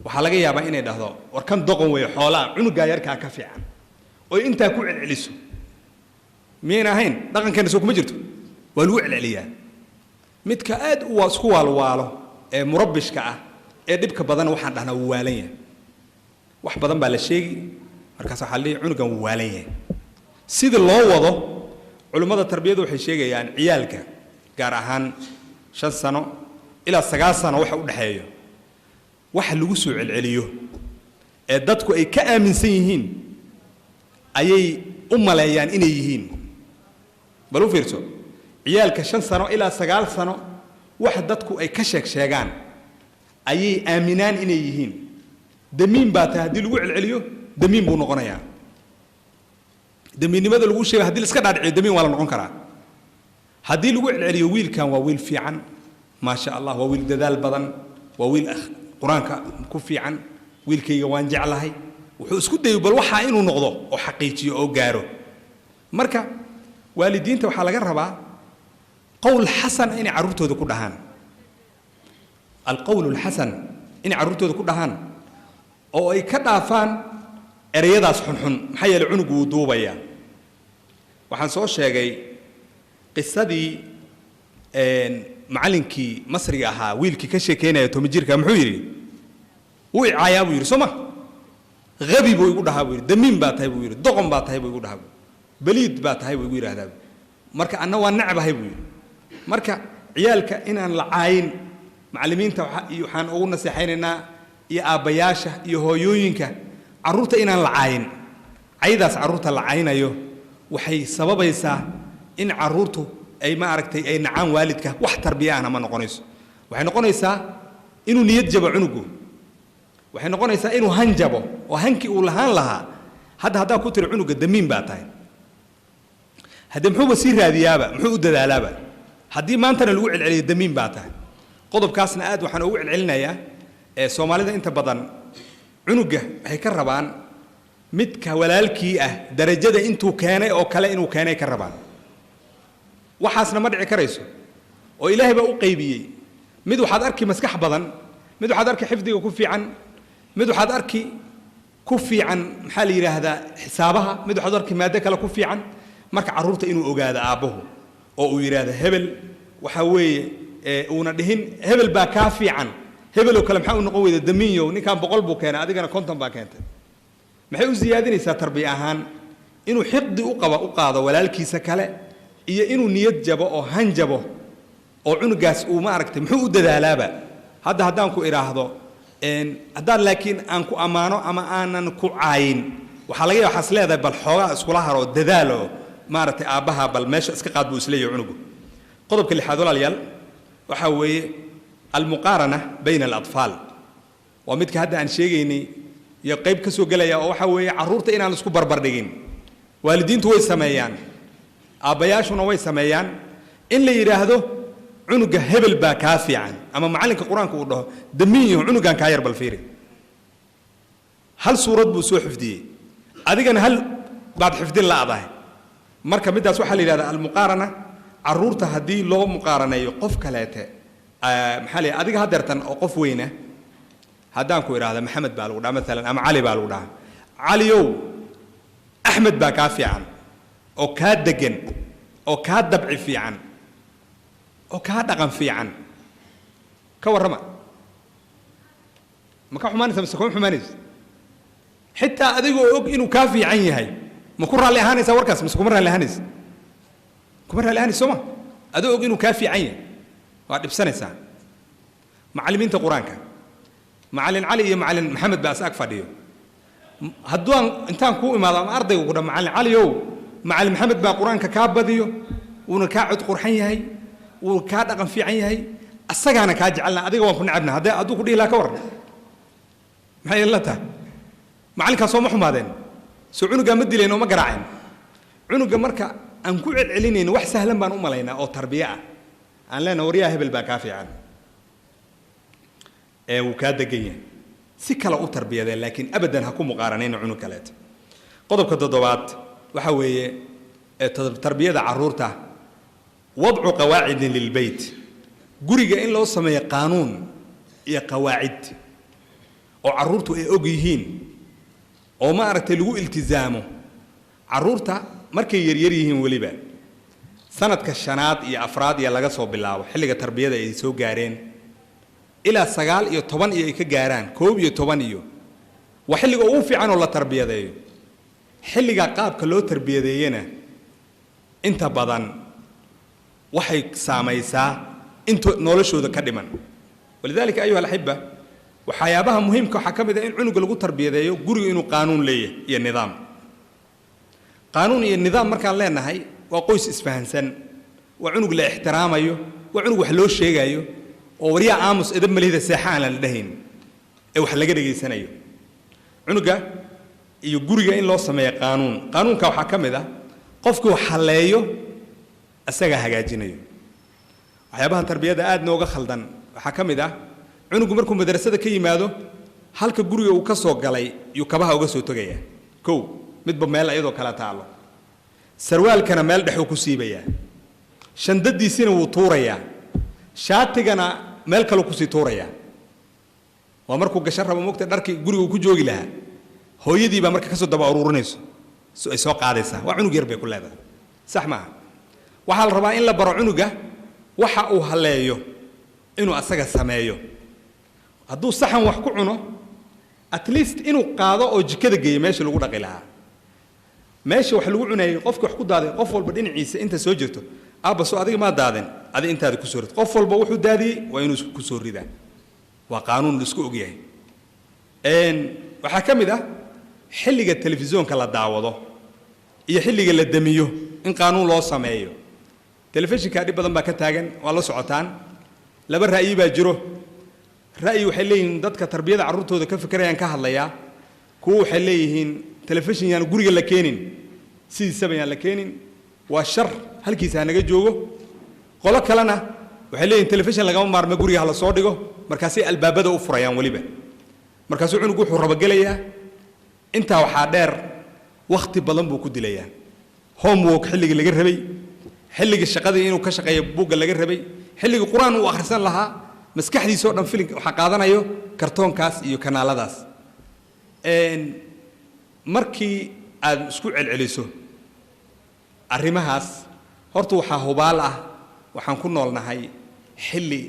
waxaa laga yaabaa inay dhahdo, war kan doqon weeye, xoolaa cunugaa yarkaa ka fiican, oo intaa ku celceliso. Miyayna ahayn dhaqankeena? Soo kuma jirto? Waa lagu celceliyaa. Midka aad u isku waalwaalo ee murabbishka ah ee dhibka badan waxaan dhahnaa wuu waalan yahay. Wax badan baa la sheegi, markaas waxaa la leeyahay cunugan wuu waalan yahay. Sida loo wado, culimmada tarbiyadu waxay sheegayaan ciyaalka gaar ahaan 5 sano ilaa 9 sano waxa u dhexeeyo, waxa lagu soo celceliyo ee dadku ay ka aaminsan yihiin ayay u maleeyaan inay yihiin. Bal u fiirso, ciyaalka 5 sano ilaa 9 sano waxa dadku ay ka sheeg sheegaan ayay aaminaan inay yihiin. Damiin baa tahay haddii lagu celceliyo, damiin buu noqonayaa. Damiinnimada lagu sheegay haddii la iska dhaadhiciyo, damiin waa la noqon karaa. Haddii lagu celceliyo wiilkan waa wiil fiican, maasha Allah, waa wiil dadaal badan, waa wiil qur-aanka ku fiican, wiilkayga waan jeclahay, wuxuu isku dayo bal waxaa inuu noqdo oo xaqiijiyo oo gaaro. Marka waalidiinta waxaa laga rabaa qowl xasan inay carruurtooda ku dhahaan, alqowl alxasan inay carruurtooda ku dhahaan oo ay ka dhaafaan ereyadaas xunxun. Maxaa yeelay cunugu wuu duubayaa. Waxaan soo sheegay qisadii macallinkii Masriga ahaa, wiilkii ka sheekeynaya 10 jirka. Muxuu yidhi? Wuu icaayaa buu yidhi, soo ma? Habi buu igu dhahaa buu yidhi, damiin baa tahay buu yidhi, doqon baa tahay buu igu dhahaa buu, baliid baa tahay buu igu yidhahdaa. Marka anna waa necbahay buu yidhi. Marka ciyaalka inaan la caayin, macallimiinta iyo waxaan ugu naseexaynaynaa iyo aabbayaasha iyo hooyooyinka, carruurta inaan la caayin. Caydaas carruurta la caynayo waxay sababaysaa in carruurtu ay ma aragtay ay nacaan waalidka. Wax tarbiya ahna ma noqonayso. Waxay noqonaysaa inuu niyad jabo cunugu, waxay noqonaysaa inuu han jabo oo hankii uu lahaan lahaa. Hadda haddaa ku tiri cunuga damiin baa tahay, haddee muxuuba sii raadiyaaba, muxuu u dadaalaaba haddii maantana lagu celceliyo damiin baa tahay? Qodobkaasna aad waxaan ugu celcelinayaa ee Soomaalida inta badan cunuga waxay ka rabaan midka walaalkii ah darajada intuu keenay oo kale inuu keenay ka rabaan. Waxaasna ma dhici karayso oo Ilaahay baa u qaybiyey. Mid waxaad arki maskax badan, mid waxaad arki xifdiga ku fiican, Mid waxaad arki ku fiican, maxaa la yidhaahdaa, xisaabaha, mid waxaad arki maado kale ku fiican. Marka carruurta inuu ogaado aabbuhu oo uu yidhaahdo hebel waxaa weeye, uuna dhihin hebel baa kaa fiican, hebeloo kale maxaa u noqon weyda, damiinyow, ninkan 100 buu keenay, adigana 50 baa keentay. Maxay u siyaadinaysaa tarbiya ahaan? Inuu xiqdi u qaba u qaado walaalkiisa kale iyo inuu niyad jabo oo han jabo oo cunugaas uu maaragtay muxuu u dadaalaaba. Hadda haddaan ku idhaahdo, haddaan laakiin aan ku ammaano ama aanan ku caayin, waxaa laga yaaba waxaas leedahay bal xoogaa iskula haro, dadaal oo maaragtay aabbaha bal meesha iska qaad buu isleeyahay cunugu. Qodobka lixaad, walaalayaal, waxaa weeye almuqaarana bayna alatfaal. Waa midka hadda aan sheegaynay iyo qayb ka soo gelaya, oo waxaa weeye carruurta inaan isku barbar dhigin. Waalidiintu way sameeyaan, aabbayaashuna way sameeyaan, in la yidhaahdo cunuga hebel baa kaa fiican, ama macallinka qur-aanka uu dhaho damiinyahu, cunugan kaa yar bal fiiri, hal suurad buu soo xifdiyey, adigana hal baad xifdin la'dahay. Marka middaas waxaa la yidhahdaa almuqaarana. Carruurta haddii loo muqaaraneeyo qof kaleete, maxaa la yidhahdaa, adiga haddeertan oo qof weyna haddaan ku idhaahda Maxamed baa lagu dhaha maalan ama Cali baa lagu dhahaa, Caliyow, Axmed baa kaa fiican oo kaa degan oo kaa dabci fiican oo kaa dhaqan fiican, ka warrama, ma ka xumaanaysa mise kuma xumaanaysa? Xitaa adigoo og inuu kaa fiican yahay, ma ku raalli ahaanaysaa warkaas mise kuma raalli ahaanaysa? Kuma raalli ahaanaysa, soo ma? Adoo og inuu kaa fiican yahay waa dhibsanaysaa. Macallimiinta qur-aanka, macallin Cali iyo macallin Maxamed baa is ag fadhiyo. Hadduu intaan kuu imaado ama ardayga ku dha, "Macallin Caliow, macallin Maxamed baa qur-aanka kaa badiyo, wuuna kaa cod qurxan yahay, wuu kaa dhaqan fiican yahay, asagaana kaa jecelna, adiga waan ku necabna," haddii hadduu ku dhihi lahaa, ka warran, maxay la tahay? Macallinkaas sooma xumaadeen? Soo cunugaa ma dileen oo ma garaaceen cunuga? Marka aan ku celcelinayno wax sahlan baan u malaynaa oo tarbiye ah, aan leenahay waryaha hebel baa kaa fiican ee wuu kaa degan yahay, si kale u tarbiyadeen, laakiin abadan ha ku muqaaranayna cunug kaleeto. Qodobka toddobaad waxa weeye tarbiyada carruurta, wadcu qawaacidin lilbeyt, guriga in loo sameeyo qaanuun iyo qawaacid oo carruurtu ay og yihiin oo maaragtay lagu iltizaamo. Carruurta markay yaryar yihiin, weliba sanadka shanaad iyo afraad iyo laga soo bilaabo xilliga tarbiyada ay soo gaareen ilaa 9 iyo 10 iyo ay ka gaaraan 11 iyo, waa xilliga ugu fiican oo la tarbiyadeeyo. Xilliga qaabka loo tarbiyadeeyena inta badan waxay saamaysaa inta noloshooda ka dhiman. Walidaalika, ayuha alaxiba, waxyaabaha muhiimka waxaa ka mid ah in cunuga lagu tarbiyadeeyo guriga inuu qaanuun leeyahay iyo nidaam. Qaanuun iyo nidaam markaan leenahay, waa qoys isfahansan, waa cunug la ixtiraamayo, waa cunug wax loo sheegayo oo waryaa aamus, edab malihida, seexa aan la dhahayn ee wax laga dhegaysanayo. Cunuga iyo guriga in loo sameeyo qaanuun. Qaanuunka waxaa ka mid ah qofkii wax halleeyo isagaa hagaajinayo. Waxyaabaha tarbiyada aad nooga khaldan waxaa ka mid ah cunugu markuu madrasada ka yimaado, halka guriga uu ka soo galay yuu kabaha uga soo tegayaa, kow midba meel iyadoo kala taalo, sarwaalkana meel dhexuu ku siibayaa, shandadiisina wuu tuurayaa, shaatigana meel kaleu kusii tuurayaa. Waa markuu gashan rabo mogta dharkii guriga uu ku joogi lahaa. Hooyadii baa marka kasoo daba aruurinayso, ay soo qaadaysaa. Waa cunug yar bay ku leedahay. Sax maaha. Waxaa la rabaa in la baro cunuga waxa uu haleeyo inuu asaga sameeyo. Hadduu saxan wax ku cuno, at least inuu qaado oo jikada geeyo meesha lagu dhaqi lahaa, meesha wax lagu cunayay. Qofki wax ku daaday, qof walba dhinaciisa inta soo jirto, aabba soo adiga maa daadin, adi intaada kusoo rid. Qof walba wuxuu daadiyey waa inuu ku soo ridaa. Waa qaanuun la isku ogyahay. Waxaa ka mid ah xilliga telefisyoonka la daawado iyo xilliga la damiyo in qaanuun loo sameeyo. Telefishinka dhib badan baa ka taagan, waa la socotaan. Laba ra'yi baa jiro. Ra'yi waxay leeyihiin dadka tarbiyada carruurtooda ka fikirayaan ka hadlayaa. Kuwo waxay leeyihiin telefishin yaan guriga la keenin, sidiisaba yaan la keenin, waa shar, halkiisa ha naga joogo. Qolo kalena waxay leeyihin telefishin lagama maarmo, guriga ha la soo dhigo. Markaasay albaabada u furayaan weliba, markaasuu cunugu wuxuu rabagelayaa. Intaa waxaa dheer, wakhti badan buu ku dilayaa homework xilligii laga rabay, xilligii shaqadii inuu ka shaqeeyo buugga laga rabay, xilligii qur-aan uu akhrisan lahaa. Maskaxdiisoo dhan filin waxaa qaadanayo kartoonkaas iyo kanaaladaas. Markii aad isku celceliso arrimahaas, horta waxaa hubaal ah waxaan ku noolnahay xilli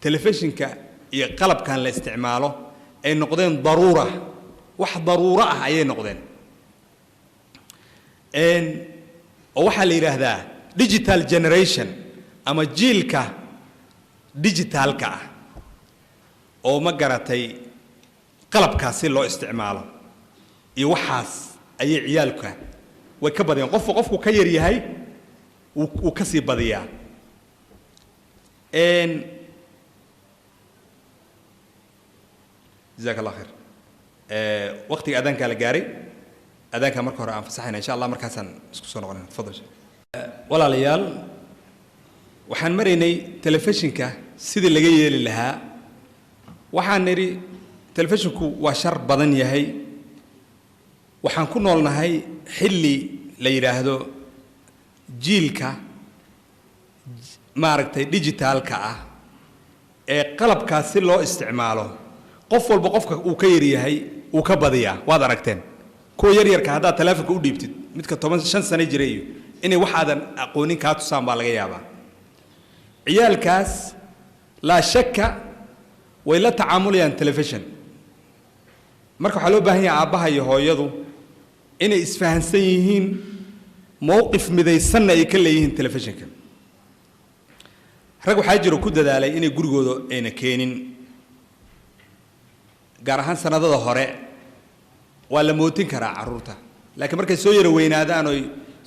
telefishinka iyo qalabkan la isticmaalo ay noqdeen daruura, wax daruuro ah ayay noqdeen. Oo waxaa la yidhaahdaa digital generation ama jiilka digitalka ah oo ma garatay qalabkaas si loo isticmaalo iyo waxaas ayay ciyaalka way ka badiyaan. Qofku qofku ka yar yahay wuu ka sii badiyaa. Jazaak Allah khayr. Waqtiga adaankaa la gaaray, adaanka marka hore aan fasaxayna insha Allah, markaasaan isku soo noqonayna. Tafadal. Walaalayaal, waxaan maraynay telefishinka sidii laga yeeli lahaa. Waxaan nidhi telefishinku waa shar badan yahay. Waxaan ku noolnahay xilli la yidhaahdo jiilka maaragtay digitalka ah ee qalabkaas si loo isticmaalo qof walba qofka uu ka yar yahay uu ka badiyaa. Waad aragteen kuwa yaryarka haddaad taleefonka u dhiibtid, midka 15 sano jira iyo inay waxaadan aqoonin kaa tusaan baa laga yaabaa. Ciyaalkaas laa shakka way la tacaamulayaan telefishon. Marka waxaa loo baahan yahay aabbaha iyo hooyadu inay isfahansan yihiin, mowqif midaysanna ay ka leeyihiin telefishinka. Rag waxaa jiro ku dadaalay inay gurigooda ayna keenin, gaar ahaan sanadada hore waa la mootin karaa carruurta, laakiin markay soo yara weynaadaan oy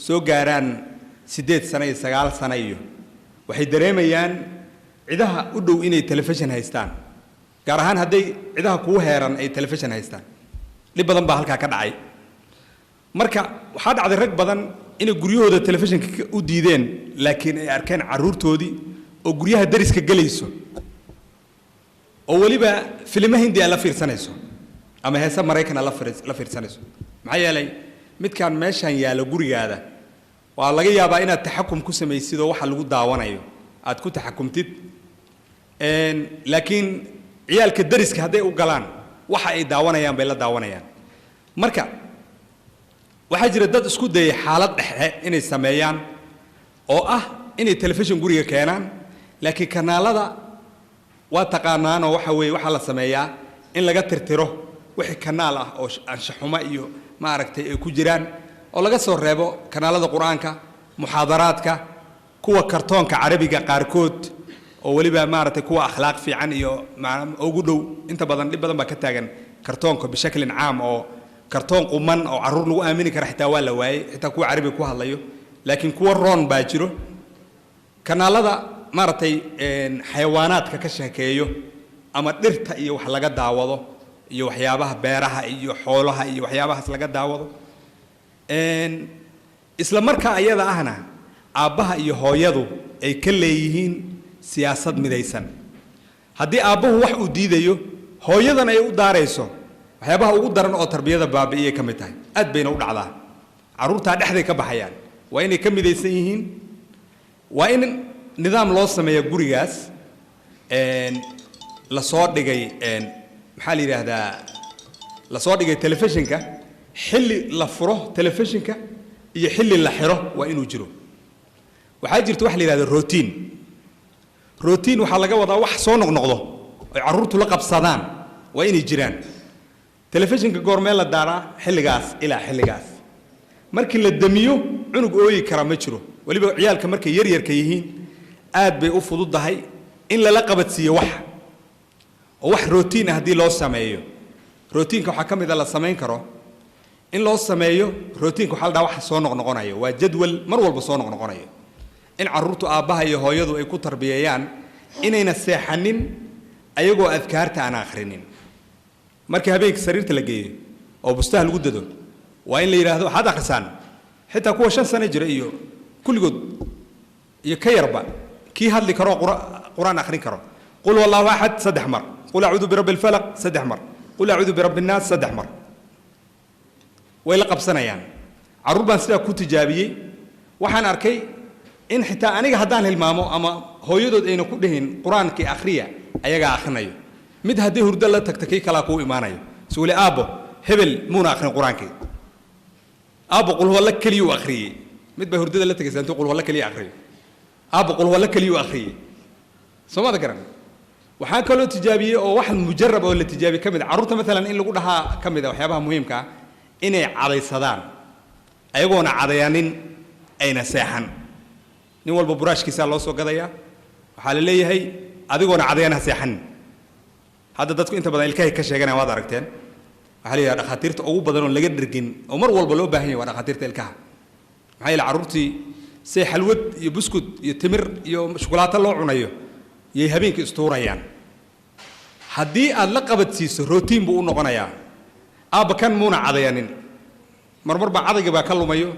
soo gaaraan 8 sano iyo 9 sano iyo waxay dareemayaan cidaha u dhow inay telefishin haystaan, gaar ahaan hadday cidaha kugu heeran ay telefishin haystaan. Dhib badan baa halkaa ka dhacay. Marka waxaa dhacday rag badan inay guryahooda telefishinka u diideen, laakiin ay arkeen carruurtoodii oo guryaha dariska gelayso oo weliba filimo hindi a la fiirsanayso ama heese Maraykan a la fiirsanayso. Maxaa yeelay midkaan meeshaan yaallo gurigaada waa laga yaabaa inaad taxakum ku samaysid oo waxa lagu daawanayo aad ku taxakumtid, laakiin ciyaalka dariska hadday u galaan waxa ay daawanayaan bay la daawanayaan. Marka waxaa jira dad isku dayay xaalad dhexe inay sameeyaan oo ah inay telefishin guriga keenaan, laakiin kanaalada waa taqaanaanoo waxa weeye waxaa la sameeyaa in laga tirtiro wixii kanaal ah oo anshaxumo iyo maaragtay ay ku jiraan, oo laga soo reebo kanaalada Qur-aanka, muxaadaraadka, kuwa kartoonka Carabiga qaarkood oo weliba maaragtay kuwa akhlaaq fiican iyo ugu dhow. Inta badan dhib badan baa ka taagan kartoonka bishaklin caam, oo kartoon quman oo carruur lagu aamini kara xitaa waa la waayey, xitaa kuwa Carabiga ku hadlayo, laakiin kuwa roon baa jiro. Kanaalada maaragtay xayawaanaadka ka sheekeeyo ama dhirta iyo wax laga daawado iyo waxyaabaha beeraha iyo xoolaha iyo waxyaabahaas laga daawado. Isla markaa ayada ahna aabbaha iyo hooyadu ay ka leeyihiin siyaasad midaysan. Haddii aabbuhu wax uu diidayo, hooyadan ay u daarayso, waxyaabaha ugu daran oo tarbiyada baabi'iyay ka mid tahay. Aad bayna u dhacdaa, carruurtaa dhexday ka baxayaan. Waa inay ka midaysan yihiin, waa in nidaam loo sameeya gurigaas la soo dhigay, maxaa la yidhaahdaa, la soo dhigay telefishinka. Xilli la furo telefishinka iyo xilli la xiro waa inuu jiro. Waxaa jirta waxa la yidhahda routine. Routine waxaa laga wadaa wax soo noqnoqdo oy carruurtu la qabsadaan waa inay jiraan. Telefishinka goormee la daaraa? Xilligaas ilaa xilligaas. Markii la damiyo cunug ooyi kara ma jiro. Weliba ciyaalka markay yaryarka yihiin aad bay u fududahay in lala qabadsiiyo wax oo wax routine ah haddii loo sameeyo. Routineka waxaa ka mid a la samayn karo in loo sameeyo routineka waxaa la dhahaa waxa soo noqnoqonayo, waa jadwal mar walba soo noqnoqonayo, in carruurtu aabbaha iyo hooyadu ay ku tarbiyeeyaan inayna seexanin ayagoo adkaarta aan akhrinin. Markii habeenkii sariirta la geeyo oo bustaha lagu dado, waa in la yidhaahdo waxaad akhrisaan, xitaa kuwa 5 sano jira iyo kulligood iyo ka yarba, kii hadli karo qur-aan akhrin karo, qul wallahu axad 3 mar, qul acuudu birabbi alfalaq 3 mar, qul acuudu birabbi annaas 3 mar. Way la qabsanayaan. Carruur baan sidaa ku tijaabiyey. Waxaan arkay in xitaa aniga haddaan hilmaamo ama hooyadood ayna ku dhihin qur-aankii akhriya, ayagaa akhrinayo. Mid haddii hurdo la tagta kii kalaa kuu imaanayo suuli aabbo Hebel muuna akhrin Qur-aankii, aabbo qulhuwalla keliyuu akhriyey. Mid bay hurdada la tegaysa intuu qulhuwalla keliya akhriyo. Aabbo qulhuwalla keliyuu akhriyey. Soo maada garan? Waxaa kaloo tijaabiyey oo wax mujarab oo la tijaabiyey ka mid a carruurta, maalan in lagu dhahaa ka mid a waxyaabaha muhiimka ah inay cadaysadaan, ayagoona cadayanin ayna seexan. Nin walba buraashkiisaa loo soo gadayaa, waxaa la leeyahay adigoona cadayan ha seexanin. Hadda dadku inta badan ilkahay ka sheeganaya, waad aragteen. Waxaa la yidhaha dhakhaatiirta ugu badan oon laga dhergin oo mar walba loo baahan yahay waa dhakhaatiirta ilkaha. Maxaa yeele carruurtii say xalwad iyo buskud iyo timir iyo shukulaato loo cunayo yay habeenkii istuurayaan. Haddii aad la qabadsiiso, routine buu u noqonayaa. Aabba kan muuna cadayanin, marmar baa cadayga baa ka lumayo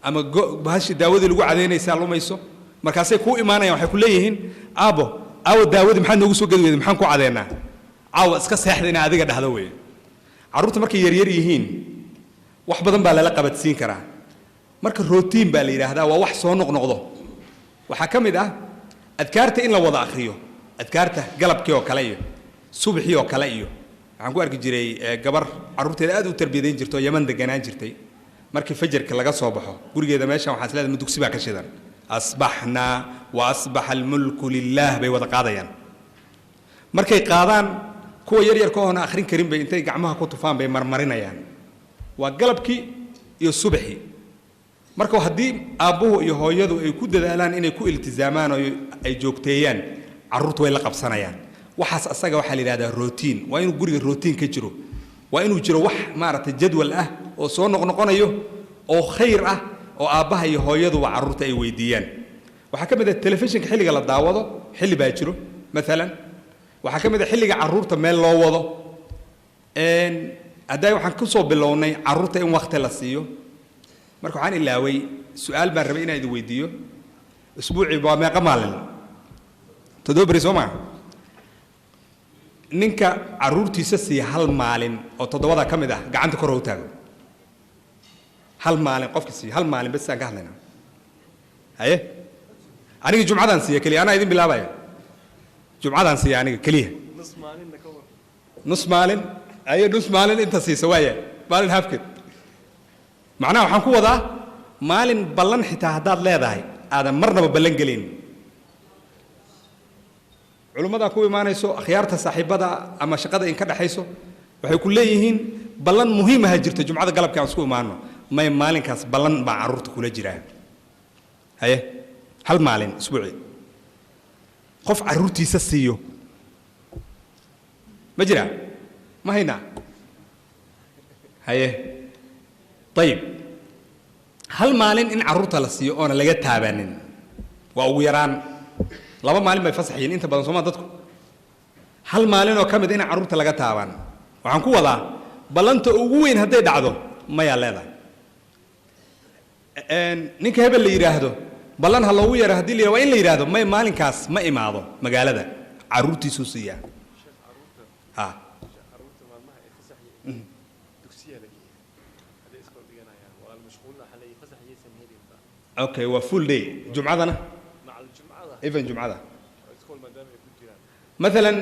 ama bahashi daawadii lagu cadaynaysaa lumayso. Markaasay kuu imaanayaan, waxay ku leeyihiin: "Aabbo, aawo daawadii? Maxaad noogu soo gadi weyday? Maxaan ku cadeynaa caawa?" Iska seexda inaa adiga dhahdo weeye. Carruurta markay yaryar yihiin wax badan baa lala qabadsiin karaa. Marka routine baa la yidhaahdaa, waa wax soo noqnoqdo. Waxaa ka mid ah adkaarta in la wada akhriyo, adkaarta galabkii oo kale iyo subaxii oo kale. Iyo waxaan ku arki jiray gabar carruurteeda aad u tarbiyadayn jirto oo Yaman deganaan jirtay. Markii fajarka laga soo baxo gurigeeda, meeshan waxaa is leedahay ma dugsi baa ka shidan, "Asbaxnaa wa asbaxa almulku lillaah" bay wada qaadayaan. Markay qaadaan, kuwa yaryarka oona akhrin karin bay intay gacmaha ku tufaan bay marmarinayaan. Waa galabkii iyo subaxii. Marka haddii aabbuhu iyo hooyadu ay ku dadaalaan inay ku iltizaamaan oo ay joogteeyaan, carruurtu way la qabsanayaan. Waxaas asaga waxaa la yidhahdaa routine. Waa inuu guriga routine ka jiro, waa inuu jiro wax maaragtay jadwal ah oo soo noqnoqonayo oo khayr ah oo aabbaha iyo hooyaduba carruurta ay weydiiyaan. Waxaa ka mid ah telefishinka xilliga la daawado, xilli baa jiro maalan. Waxaa ka mid ah xilliga carruurta meel loo wado. Haddaa waxaan ku soo bilownay carruurta in waqti la siiyo. Marka waxaan ilaaway su-aal baan rabay inaan idin weydiiyo. Isbuucii waa meeqa maalin? 7 beri, soo maa? Ninka carruurtiisa siiya hal maalin oo toddobada ka mid ah, gacanta kor u taago. Hal maalin qofka siiya, hal maalin bes aan ka hadlaynaa. Haye, aniga jumcadaan siiya keliya. Anaa idin bilaabaya, jumcadaan siiya aniga keliya. Nus maalin? Haye, nus maalin inta siisa waaya, maalin hafkeed. Macnaha waxaan ku wadaa maalin ballan xitaa haddaad leedahay aadan marnaba ballan gelin, culimmadaa ku imaanayso, akhyaarta saaxiibada ama shaqada in ka dhexayso, waxay ku leeyihiin ballan muhiimaha jirto, jumcada galabka aan isku imaano. May, maalinkaas ballan baa carruurta kula jiraa. Haye, hal maalin isbuucii qof carruurtiisa siiyo ma jiraa? Ma haynaa? Haye, ayib. Hal maalin in carruurta la siiyo oona laga taabanin waa ugu yaraan 2 maalin bay fasax yihiin inta badan, sooma dadku? Hal maalin oo ka mid in carruurta laga taaban. Waxaan ku wadaa ballanta ugu weyn hadday dhacdo, mayaa leedahay. Ninka hebel la yidhaahdo ballan ha loogu yeero haddii la yidhahdo, waa in la yidhaahdo may, maalinkaas ma imaado magaalada, carruurtiisuu siiyaa ha. Carruurta maalmaha ay fasax yihiin dugsiyaa la geeyaa. Hadday iskool dhiganayaan waa la mashquulina, waxaa leeyahay fasax yaysan helinba. Okay, waa full day jumcadana. Macal jumcada. Even jumcada. Iskool maadaama ay ku jiraan. Maalan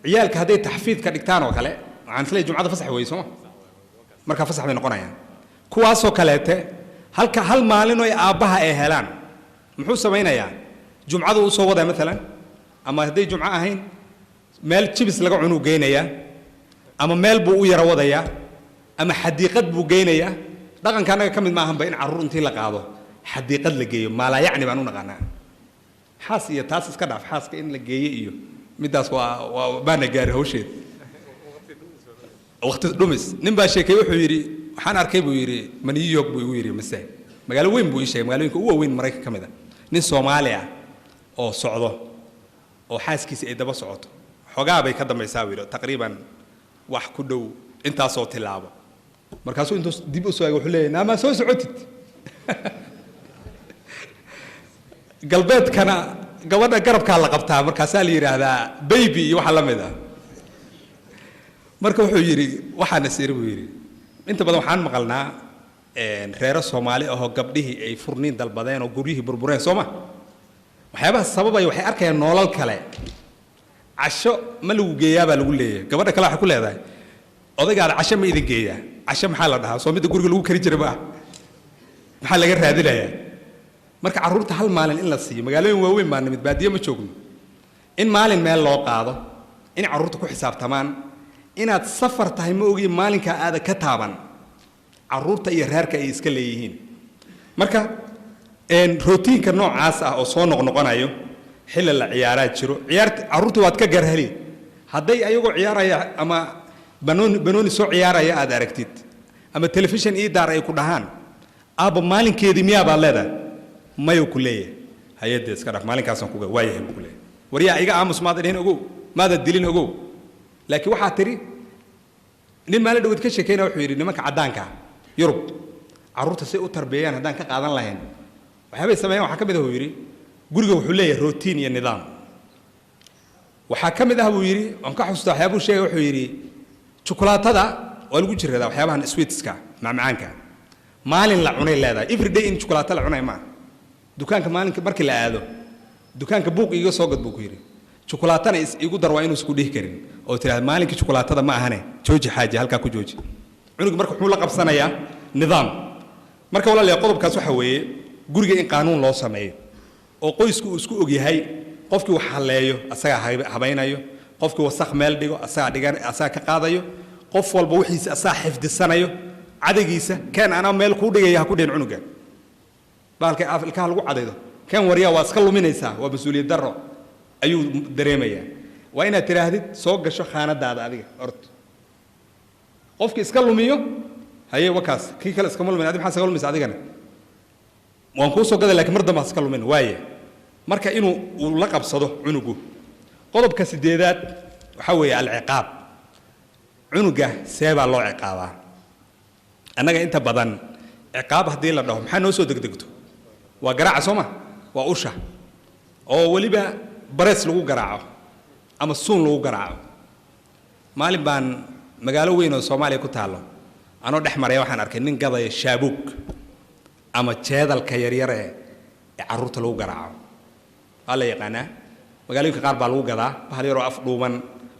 ciyaalka hadday taxfiid ka dhigtaan oo kale, waxaan isleeyahay jumcada fasax weeye, sooma? Markaa fasax bay noqonayaan kuwaasoo kaleete. Halka hal maalin oo ay aabbaha ay helaan, muxuu samaynayaa? Jumcadu u soo wadaa maalan, ama hadday jumco ahayn meel jibis laga cunuu geynayaa, ama meel buu u yara wadayaa, ama xadiiqad buu geynayaa. Dhaqanka annaga ka mid maahanba in carruur intii la qaado xadiiqad la geeyo. Maalaayacni baan u naqaanaa. Xaas iyo taas iska dhaaf, xaaska in la geeyo iyo middaas waa baana gaari hawsheed, waqti dhumis. Nin baa sheekay, wuxuu yidhi waxaan arkay buu yidhi, ma New York buu igu yidhi mise magaalo weyn buu ii sheegay, magaalooyinka ugu waaweyn Maraykan ka mid a, nin Soomaali ah oo socdo oo xaaskiisa ay daba socoto. Xogaa bay ka dambaysaa buu yidhi, taqriiban wax ku dhow intaasoo tilaabo. Markaasuu intuu dib u soo eegay wuxuu leeyahay, "Naamaa soo socotid?" Galbeedkana gabadha garabkaa la qabtaa, markaasaa la yidhaahdaa baby iyo waxa la mid ah. Marka wuxuu yidhi waxaan is iri buu yidhi, inta badan waxaan maqalnaa reero Soomaali ahoo gabdhihii ay furniin dalbadeen oo guryihii burbureen, soo ma? Waxyaabaha sababaya waxay arkayaan noolal kale. Casho ma lagu geeyaa baa lagu leeyahay, gabadha kale waxay ku leedahay Odaygaada casho ma idin geeyaa? Casho maxaa la dhahaa? Soo midda guriga lagu kari jiray ma ah? Maxaa laga raadinayaa? Marka carruurta hal maalin in la siiyo, magaalooyin waaweyn baa nimid, baadiye ma joogno, in maalin meel loo qaado, in carruurta ku xisaabtamaan inaad safar tahay ma ogiin maalinkaa aada ka taaban carruurta iyo reerka ay iska leeyihiin. Marka routiinka noocaas ah oo soo noqnoqonayo, xilli la ciyaaraa jiro, ciyaarta carruurta waad ka garheli. Hadday ayagoo ciyaaraya ama banooni banooni soo ciyaaraya aad aragtid ama telefishin ii daar ay ku dhahaan, aabba maalinkeedii miyaa baad leedahay? Mayuu ku leeyahay. Hay-adda iska dhaf, maalinkaasaan kuga waayahay buu ku leeyahay. Waryaa iga aamus, maada dhihin ogow, maada dilin ogow, laakiin waxaa tidhi nin maalin dhaweyd ka sheekeyna wuxuu yidhi nimanka caddaanka ah Yurub carruurta say u tarbiyeeyaan haddaan ka qaadan lahayn waxyaabay sameeyaan waxaa ka mid ah, buu yidhi, guriga wuxuu leeyahay routine iyo nidaam. Waxaa ka mid ah, buu yidhi, waan ka xusuustaa waxyaabuu sheegay, wuxuu yidhi jukulaatada waa lagu jiradaa, waxyaabahan sweetska, macmacaanka, maalin la cunay leedahay. Every day in jukulaato la cunay maaha. Dukaanka maalinka markii la aado, dukaanka buuq iiga soo gad buu ku yidhi, jukulaatana is igu dar. Waa inuu isku dhihi karin oo tidhahda maalinkii jukulaatada ma ahane, jooji xaaji, halkaa ku jooji. Cunuga marka wuxuu la qabsanayaa nidaam. Marka walaalayaal, qodobkaas waxa weeye guriga in qaanuun loo sameeyo oo qoysku uu isku ogyahay. Qofkii wax halleeyo asagaa habaynayo, qofkii wasakh meel dhigo asagaa dhigan, asagaa ka qaadayo, qof walba wixiisa asagaa xifdisanayo. Cadaygiisa keen, anaa meel kuu dhigaya, ha ku dhihin cunuga bahalka ilkaha lagu cadaydo kan, waryaa waa iska luminaysaa, waa mas-uuliyad darro ayuu dareemayaa. Waa inaad tidhaahdid soo gasho khaanadaada adiga orto. Qofki iska lumiyo, haye wakaas, kii kale iskama lumin, adi maxaa iskaga lumaysa? Adigana waan kuu soo gaday, lakiin mar dambe ha iska lumin waaye. Marka inuu uu la qabsado cunugu. Qodobka sideedaad waxaa weeye alciqaab. Cunuga see baa loo ciqaabaa? Annaga inta badan ciqaab haddii la dhaho maxaa noo soo degdegto? Waa garaaca, soo ma? Waa usha oo weliba barees lagu garaaco ama suun lagu garaaco. Maalin baan magaalo weyn oo Soomaaliya ku taallo anoo dhex maraya waxaan arkay nin gadaya shaabuug ama jeedalka yaryare ee carruurta lagu garaaco. Waa la yaqaanaa, magaalooyinka qaar baa lagu gadaa, bahal yaroo af dhuuban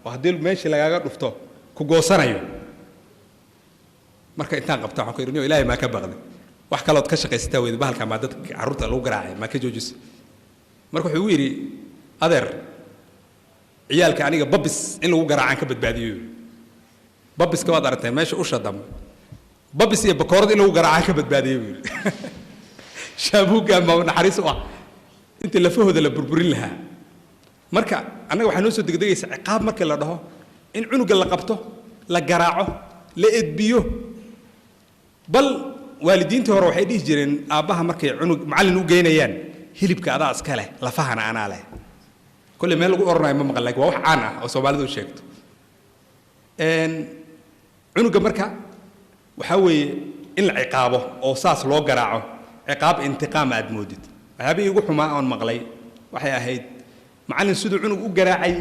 oo haddii meeshii lagaaga dhufto ku goosanayo. Marka intaan qabta waxaan ku idhi, "Niyow, Ilaahay maa ka baqday? Wax kalood ka shaqaysataa weyda, bahalka maa dadka carruurta lagu garaacay maa ka joojisa?" Marka wuxuu igu yidhi, "Adeer, ciyaalka aniga babis in lagu garaacaan ka badbaadiyo." Babiska waad aragtay, meesha usha dambe, babis iyo bakoorad in lagu garaacaan ka badbaadiyo buu yidhi. Shaabuuggan baa naxariis u ah intii lafahooda la burburin lahaa. Marka annaga waxaa noo soo degdegaysa ciqaab markii la dhaho in cunuga la qabto, la garaaco, la edbiyo. Bal waalidiintii hore waxay dhihi jireen aabbaha markay cunug macallin u geynayaan, "Hilibka adaa iska leh, lafahana anaa leh." Kolley meel lagu oranayo ma maqan, lakin waa wax caan ah oo soomaalidu u sheegto. Cunuga marka waxaa weeye in la ciqaabo oo saas loo garaaco, ciqaab intiqaam aad moodid. Waxyaabihii ugu xumaa oon maqlay waxay ahayd macallin siduu cunug u garaacay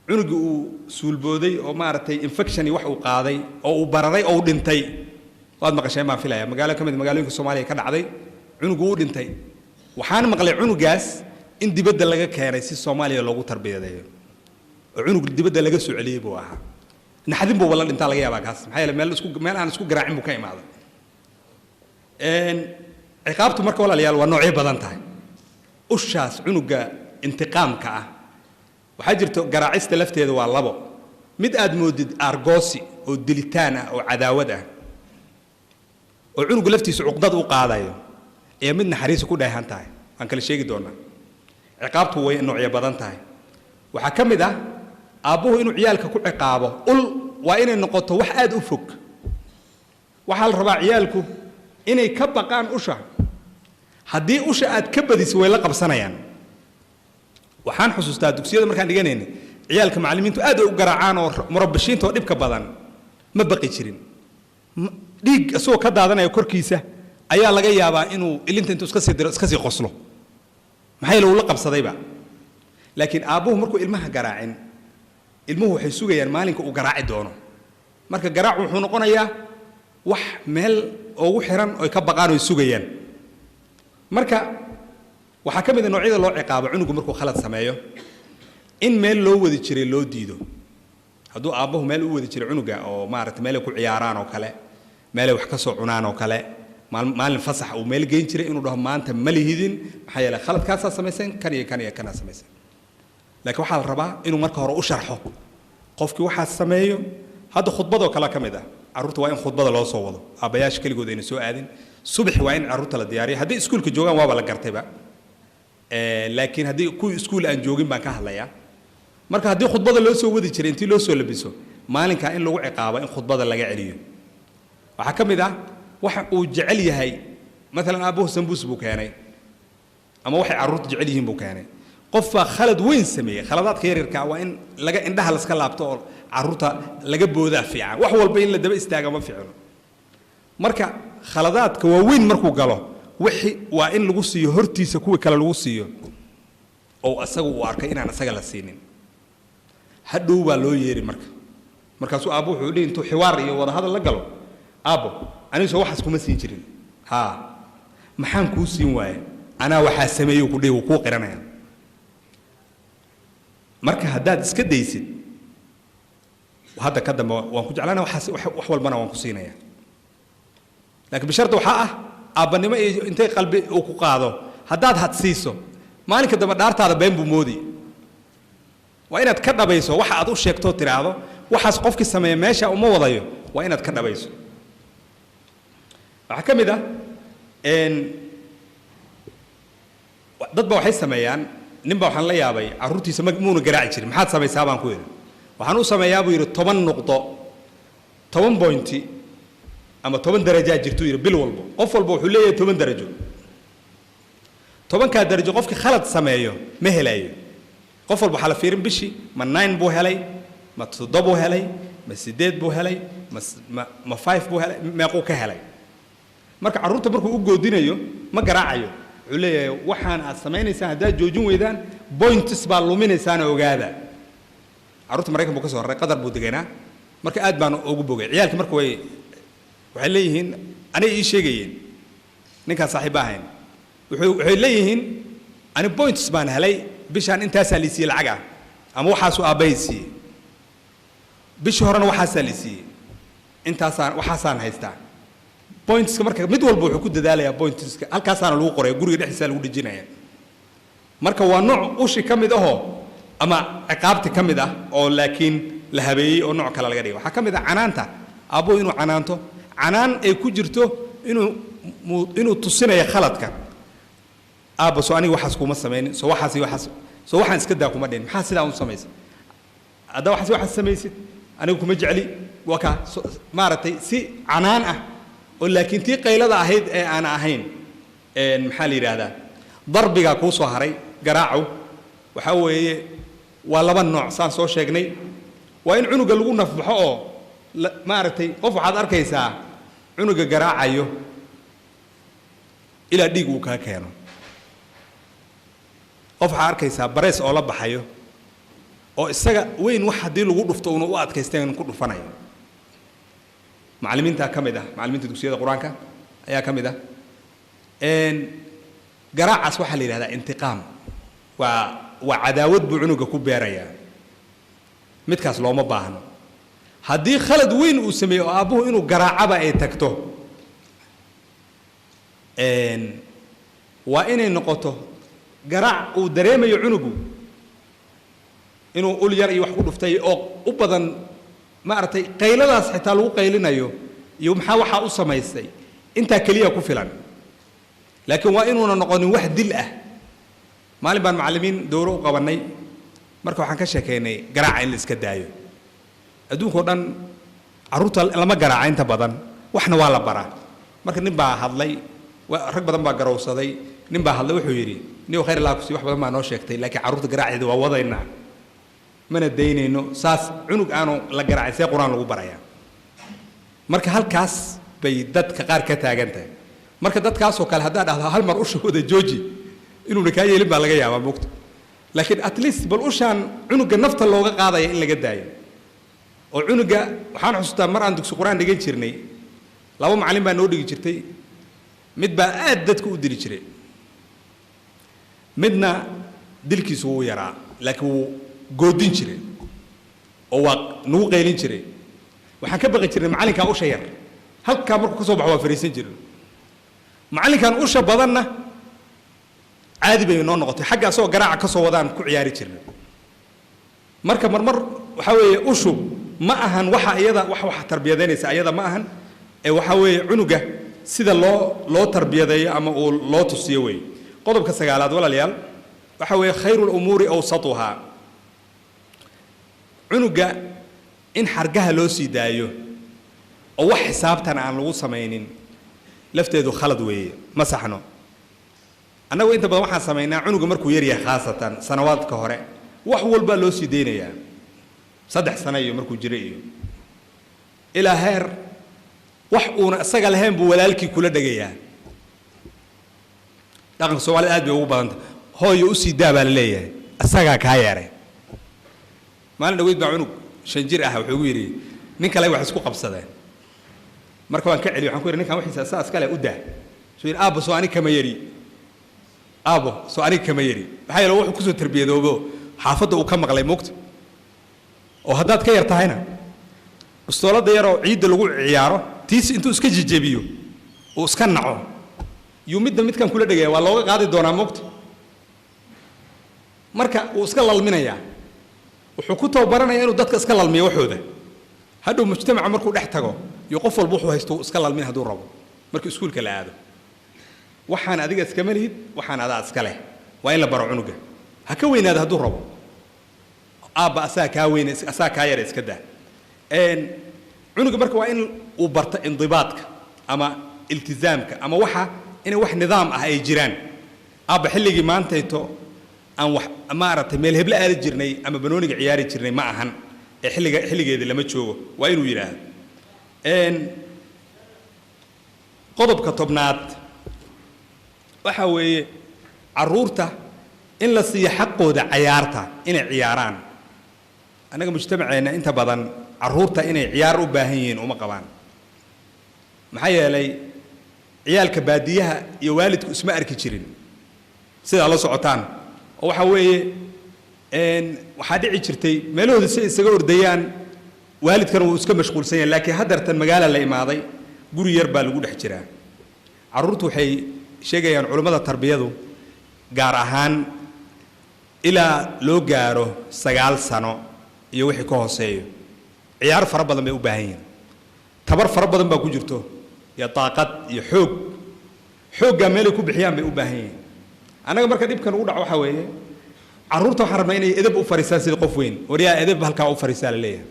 cunugii uu suulbooday oo maaragtay infection iyo wax uu qaaday oo uu bararay oo uu dhintay. Waad maqasheen baan filaya, magaalo ka mid magaalooyinka Soomaaliya ka dhacday, cunugu uu dhintay. Waxaan maqlay cunugaas in dibadda laga keenay si Soomaaliya loogu tarbiyadeeyo, oo cunug dibadda laga soo celiyey buu ahaa. Naxdin buuba la dhintaa laga yaabaa kaas, maxaa yeele meel isku meel aan isku garaacin buu ka imaaday. Ciqaabtu marka, walaalayaal, waa noocyo badan tahay. Ushaas cunuga intiqaamka ah waxaa jirto, garaacista lafteeda waa labo: mid aad moodid aargoosi oo dilitaan ah oo cadaawad ah oo cunugu laftiisa cuqdad u qaadayo, iyo mid naxariisa ku dheehan tahay. Waan kala sheegi doonaa. Ciqaabtu way noocyo badan tahay. Waxaa ka mid ah aabbuhu inuu ciyaalka ku ciqaabo ul. Waa inay noqoto wax aad u fog. Waxaa la rabaa ciyaalku inay ka baqaan usha. Haddii usha aad ka badiso, way la qabsanayaan. Waxaan xusuustaa dugsiyada markaan dhiganaynay, ciyaalka macallimiintu aad ay u garaacaan oo murabashiinta oo dhibka badan ma baqi jirin. Dhiig isagoo ka daadanaya korkiisa ayaa laga yaabaa inuu ilinta intuu iska sii diro iska sii qoslo, maxaa yeele uu la qabsadayba. Laakiin aabbuhu markuu ilmaha garaacin, ilmuhu waxay sugayaan maalinka uu garaaci doono. Marka garaacu wuxuu noqonayaa wax meel ugu xiran oy ka baqaan oy sugayaan. Marka waxaa ka mid a noocyada loo ciqaabo cunugu markuu khalad sameeyo in meel loo wadi jiray loo diido. Hadduu aabbahu meel u wadi jiray cunuga oo maaragtay meelay ku ciyaaraan oo kale, meelay wax ka soo cunaan oo kale, maalin fasax uu meel geyn jiray, inuu dhaho maanta ma lihidin, maxaa yeelay khaladkaasaa samayseen, kan iyo kan iyo kanaa samayseen. Laakiin waxaa la rabaa inuu marka hore u sharxo qofkii waxaa sameeyo. Hadda khudbadoo kale ka mid ah, carruurta waa in khudbada loo soo wado, aabbayaasha keligood ayna soo aadin. Subax waa in carruurta la diyaariyo. Haddii iskuulka joogaan waaba la gartayba, laakiin haddii kuwii iskuul aan joogin baan ka hadlayaa. Marka haddii khudbada loo soo wadi jiray, intii loo soo labiso, maalinkaa in lagu ciqaabo in khudbada laga celiyo. Waxaa ka mid ah waxa uu jecel yahay, maalan aabbuhu sambuus buu keenay ama waxay carruurta jecel yihiin buu keenay. Qof baa khalad weyn sameeyey. Khaladaadka yaryarka waa in laga indhaha laska laabto oo carruurta laga boodaa fiican. Wax walba in la daba istaaga ma fiicno. Marka khaladaadka waaweyn markuu galo, wixii waa in lagu siiyo hortiisa kuwii kale lagu siiyo oo asagu uu arkay inaan asaga la siinin. Hadhow baa loo yeeri. Marka markaasuu aabbo wuxuu dhihi, intuu xiwaar iyo wadahadal la galo, aabbo, anigu soo waxaas kuma siin jirin? Haa. Maxaan kuu siin waaye? Anaa waxaa sameeyey, ku dhihi, wuu kuu qiranaya. Marka haddaad iska daysid, hadda ka dambe waan ku jeclaana, waxaas wax walbana waan ku siinaya. Laakiin bisharta waxaa ah aabbanimo iyo intay qalbi uu ku qaado, haddaad had siiso, maalinka dambe dhaartaada been buu moodi. Waa inaad ka dhabayso waxa aad u sheegtoo tiraahdo waxaas qofkii sameeya meesha uma wadayo. Waa inaad ka dhabayso. Waxaa ka mid ah dad ba waxay sameeyaan. Nin ba waxaan la yaabay, carruurtiisa ma muuna garaaci jirin. Maxaad samaysaa baan ku yidhi. Waxaan u sameeyaa buu yidhi 10 nuqdo, 10 point ama 10 darajaa jirtuu yidhi. Bil walbo qof walba wuxuu leeyahay 10 darajo. 10-kaa darajo qofkii khalad sameeyo ma helayo. Qof walba waxaa la fiirin bishii ma 9 buu helay, ma 7 buu helay, ma 8 buu helay, ma 5 buu helay, meequu ka helay. Marka carruurta markuu u goodinayo ma garaacayo. Wuxuu leeyahay, waxaan aad samaynaysaan haddaad joojin weydaan, points baa luminaysaana ogaada. Carruurta Maraykan buu ka soo raray, Qatar buu deganaa. Marka aad baan ugu bogay ciyaalka. Marka way waxay leeyihiin, anay ii sheegayeen, ninkaan saaxiibba ahayn, waxay leeyihiin, ani points baan helay bishaan, intaasaa la siiyey lacag ah ama waxaasuu aabbahay siiyey. Bishii horena waxaasaa la siiyey, intaasaan waxaasaan haystaa pointska. Marka mid walba wuxuu ku dadaalayaa pointska. Halkaasaana lagu qoraya, guriga dhexdiisaa lagu dhejinaya. Marka waa nooc ushi ka mid ahoo ama ciqaabti ka mid ah oo laakiin la habeeyey oo nooc kale laga dhigay. Waxaa ka mid ah canaanta, aabbuhu inuu canaanto, canaan ay ku jirto inuu tusinayo khaladka. Aabba, soo aniga waxaas kuma samaynin? Soo waxaas iyo waxaas, soo waxaan iska daa kuma dhihin? Maxaa sidaa u samaysa? Haddaa waxaas waxaas samaysid, aniga kuma jecli. Waa kaa maaragtay si canaan ah oo laakiin tii qaylada ahayd ee aan ahayn. Maxaa la yidhaahdaa, darbigaa kuu soo haray. Garaacu waxaa weeye waa laba nooc saan soo sheegnay. Waa in cunuga lagu nafbaxo oo maaragtay qof waxaad arkaysaa cunuga garaacayo ilaa dhiig uu kaa keeno. Qof waxaad arkaysaa barees oo la baxayo oo isaga weyn, wax haddii lagu dhufto uuna u adkaysteen ku dhufanayo. Macallimiintaa ka mid ah, macallimiinta dugsiyada Qur-aanka ayaa ka mid ah. Garaacaas waxaa la yidhahdaa intiqaam, waa cadaawad buu cunuga ku beerayaa. Midkaas looma baahno. Haddii khalad weyn uu sameeyo oo aabbuhu inuu garaacaba ay tagto, waa inay noqoto garaac uu dareemayo cunugu inuu ul yar iyo wax ku dhuftay oo u badan maaragtay qayladaas xitaa lagu qaylinayo iyo maxaa waxaa u samaystay, intaa keliya ku filan. Laakiin waa inuuna noqonin wax dil ah. Maalin baan macallimiin dowro u qabannay. Marka waxaan ka sheekaynay garaaca in la iska daayo. Adduunka oo dhan carruurta lama garaaca inta badan, waxna waa la baraa. Marka nin baa hadlay, rag badan baa garowsaday. Nin baa hadlay, wuxuu yidhi, nin khayr Allah kusi, wax badan baa noo sheegtay, laakiin carruurta garaaceeda waa wadaynaa, mana daynayno. Saas cunug aanu la garaacin see Qur-aan lagu barayaa? Marka halkaas bay dadka qaar ka taagan tahay. Marka dadkaasoo kale haddaad dhahdo hal mar usha wada jooji, inuuna kaa yeelin baa laga yaabaa mugta. Laakiin at least bal ushaan cunuga nafta looga qaadaya in laga daayo oo cunuga. Waxaan xusuustaa mar aan dugsi Qur-aan dhigan jirnay, laba macallin baa noo dhigi jirtay. Mid baa aad dadka u dili jiray, midna dilkiisu wuu yaraa laakiin wuu goodin jiray. Oo waa nagu qaylin jiray. Waxaan ka baqi jirnay macallinkaa usha yar, halkaa markuu ka soo baxo waa fariisan jirnay. Macallinkan usha badanna caadi bay noo noqotay, xagga asagoo garaaca ka soo wadaan ku ciyaari jirnay. Marka marmar waxaa weeye ushu ma ahan waxa iyada wax tarbiyadaynaysa, iyada ma ahan ee waxaa weeye cunuga sida loo tarbiyadeeyo ama uu loo tusiyo weeye. Qodobka sagaalaad, walaalayaal, waxa weeye khayru lumuuri awsatuhaa. Cunuga in xargaha loo sii daayo oo wax xisaabtan aan lagu samaynin lafteedu khalad weeye, ma saxno. Annagu inta badan waxaan samaynaa, cunuga markuu yar yahay, khaasatan sanawaadka hore, wax walbaa loo sii daynayaa, 3 sano iyo markuu jiro iyo ilaa heer wax uuna isaga lahayn buu walaalkii kula dhegayaa. Dhaqanka Soomaalida aad bay ugu badanta. Hooyo, usii daa baa la leeyahay, isagaa kaa yeeray. Maalin dhaweyd baa cunug 5 jir ah wuxuu igu yidhi nin kale wax isku qabsadeen. Marka waan ka celiyo, waxaan ku yidhi, "Ninkan wixiisa asaa iskale, u daa." Suu yidhi, "Aabbo, soo anig kama yari? Aabbo, soo anig kama yari?" Maxaa yeele wuxuu kusoo tarbiyadoobo xaafadda uu ka maqlay moogta. Oo haddaad ka yar tahayna, bustooladda yaroo ciidda lagu ciyaaro tiis intuu iska jejebiyo uu iska naco yuu midda midkan kula dhegaya, waa looga qaadi doonaa moogta. Marka wuu iska lalminayaa, wuxuu ku tababaranayaa inuu dadka iska lalmiyo waxooda. Hadhow mujtamaca markuu dhex tago iyo qof walba wuxuu haysto wuu iska lalmin hadduu rabo. Markii iskuulka la aado, waxaan adiga iskama lihid, waxaan adaa iska leh, waa in la baro cunuga. Ha ka weynaado hadduu rabo, aabba asaa kaa weyne, asaa kaa yara, iska daa. Cunuga marka waa in uu barto indibaadka ama iltizaamka ama waxa inay wax nidaam ah ay jiraan. Aabba, xilligii maantayto aan wax maaragtay meel heblo aadi jirnay ama banooniga ciyaari jirnay ma ahan ee xilliga xilligeedii lama joogo, waa inuu yidhaahdo. Qodobka 10aad waxa weeye carruurta in la siiyo xaqooda cayaarta, inay ciyaaraan. Annaga mujtamaceenna inta badan carruurta inay ciyaar u baahan yihiin uma qabaan. Maxaa yeelay ciyaalka baadiyaha iyo waalidku isma arki jirin, sidaa la socotaan. Oo waxaa weeye waxaa dhici jirtay meelahooda si ay isaga ordayaan, waalidkana wuu iska mashquulsan yahay. Laakiin haddeertan magaala la imaaday, guri yar baa lagu dhex jiraa. Carruurtu waxay sheegayaan culummada tarbiyadu, gaar ahaan ilaa loo gaaro 9 sano iyo wixii ka hooseeyo, ciyaar fara badan bay u baahan yihiin. Tabar fara badan baa ku jirto iyo daaqad iyo xoog. Xooggaa meelay ku bixiyaan bay u baahan yihiin. Annaga marka dhibkan ugu dhaco waxaa weeye carruurta waxaan rabnaa inay edeb u fariistaan sida qof weyn. Waryaa, edeb halkaa u fariistaa la leeyahay.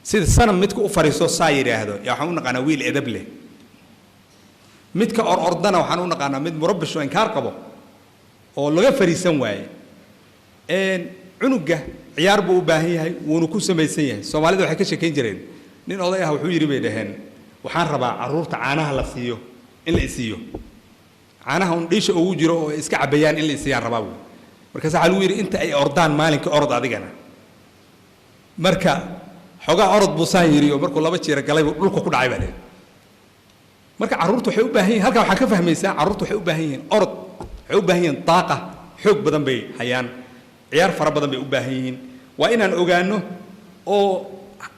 Sida sanam midka u fariisto saa yidhaahdo yaa waxaan u naqaanaa wiil edeb leh. Midka or ordana waxaan u naqaanaa mid murabbish oo inkaar qabo oo laga fariisan waaye. Cunuga ciyaar buu u baahan yahay, wuuna ku samaysan yahay. Soomaalida waxay ka sheekayn jireen nin oday ah wuxuu yidhi, bay dhaheen, "Waxaan rabaa carruurta caanaha la siiyo in la isiiyo, caanaha un dhiisha ugu jiro oo ay iska cabayaan in la isiiyaan rabaa," buui. Markaas waxaa lagu yidhi, "Inta ay ordaan maalinka orod adigana." Marka xoogaa orod buu saan yidhi, oo markuu laba jeera galay buu dhulka ku dhacay baa leeyahay. Marka carruurta waxay u baahan yihin, halkaa waxaa ka fahmaysaa, carruurta waxay u baahan yihiin orod, waxay u baahan yihiin daaqa, xoog badan bay hayaan, ciyaar fara badan bay u baahan yihiin. Waa inaan ogaano oo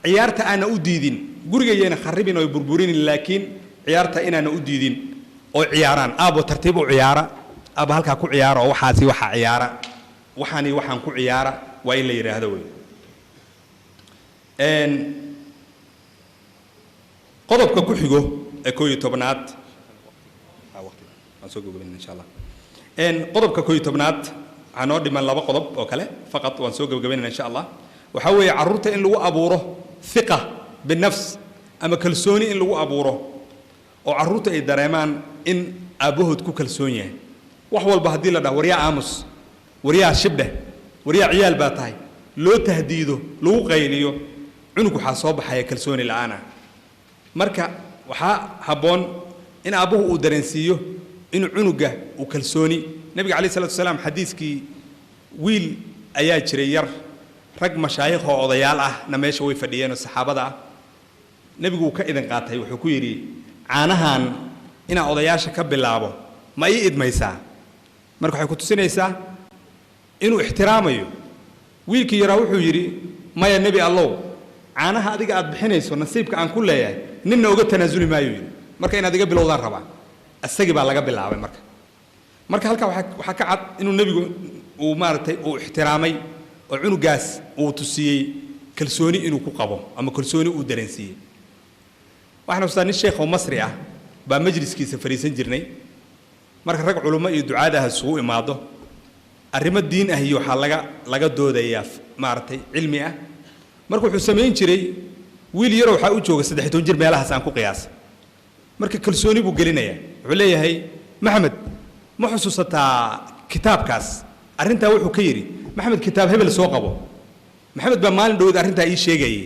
ciyaarta aana u diidin. Gurigayana kharribin oo burburinin, laakiin ciyaarta inaana u diidin oo ciyaaraan. Aabbo, tartiib u ciyaara, aabba, halkaa ku ciyaara oo waxaasi waxaa ciyaara, waxaani waxaan ku ciyaara, waa in la yidhaahdo wey. Qodobka ku xigo ee 11aad, waan soo gabagabayna insha Allah. Qodobka 11aad, waxaa noo dhiman laba qodob oo kale faqad, waan soo gabagabaynayna insha Allah. Waxaa weeye carruurta in lagu abuuro thiqa binafs ama kalsooni in lagu abuuro, oo carruurta ay dareemaan in aabbahood ku kalsoon yahay. Wax walba haddii la dhaho, "Waryaa, aamus, waryaa, shibdheh, waryaa, ciyaal baa tahay," loo tahdiido, lagu qayliyo, cunug waxaa soo baxaya kalsooni la'aan ah. Marka waxaa habboon in aabbuhu uu dareensiiyo in cunuga uu kalsooni. Nebiga calayhi salatu wasalaam xadiiskii, wiil ayaa jiray yar, rag mashaayikh oo odayaal ah na meesha way fadhiyeen oo saxaabada ah. Nebigu uu ka idin qaatay, wuxuu ku yidhi, "Caanahan inaan odayaasha ka bilaabo ma ii idmaysaa?" Marka waxay ku tusinaysaa inuu ixtiraamayo wiilkii yaraa. Wuxuu yidhi Maya, Nebi Allow, caanaha adiga aad bixinayso nasiibka aan ku leeyahay ninna uga tanaasuli maayo, yidhi. Marka inaad iga bilowdaan rabaa. Isagii baa laga bilaabay. Marka halkaa waxaa ka cad inuu nebigu uu maaragtay uu ixtiraamay oo cunugaas uu tusiyey kalsooni inuu ku qabo ama kalsooni uu dareensiiyey. Waxaan xustaa nin sheekh oo Masri ah baa majliskiisa fadhiisan jirnay. Marka rag culummo iyo ducaad ah isugu imaado, arrimo diin ah iyo waxaa laga doodayaa maaragtay cilmi ah. Marka wuxuu samayn jiray, wiil yaroo waxaa u jooga 13 jir meelahaas aan ku qiyaasay. Marka kalsooni buu gelinayaa. Wuxuu leeyahay, "Maxamed, ma xusuusataa kitaabkaas arrintaa wuxuu ka yidhi? Maxamed, kitaab hebel soo qabo." Maxamed baa maalin dhaweyd arrintaa ii sheegayay.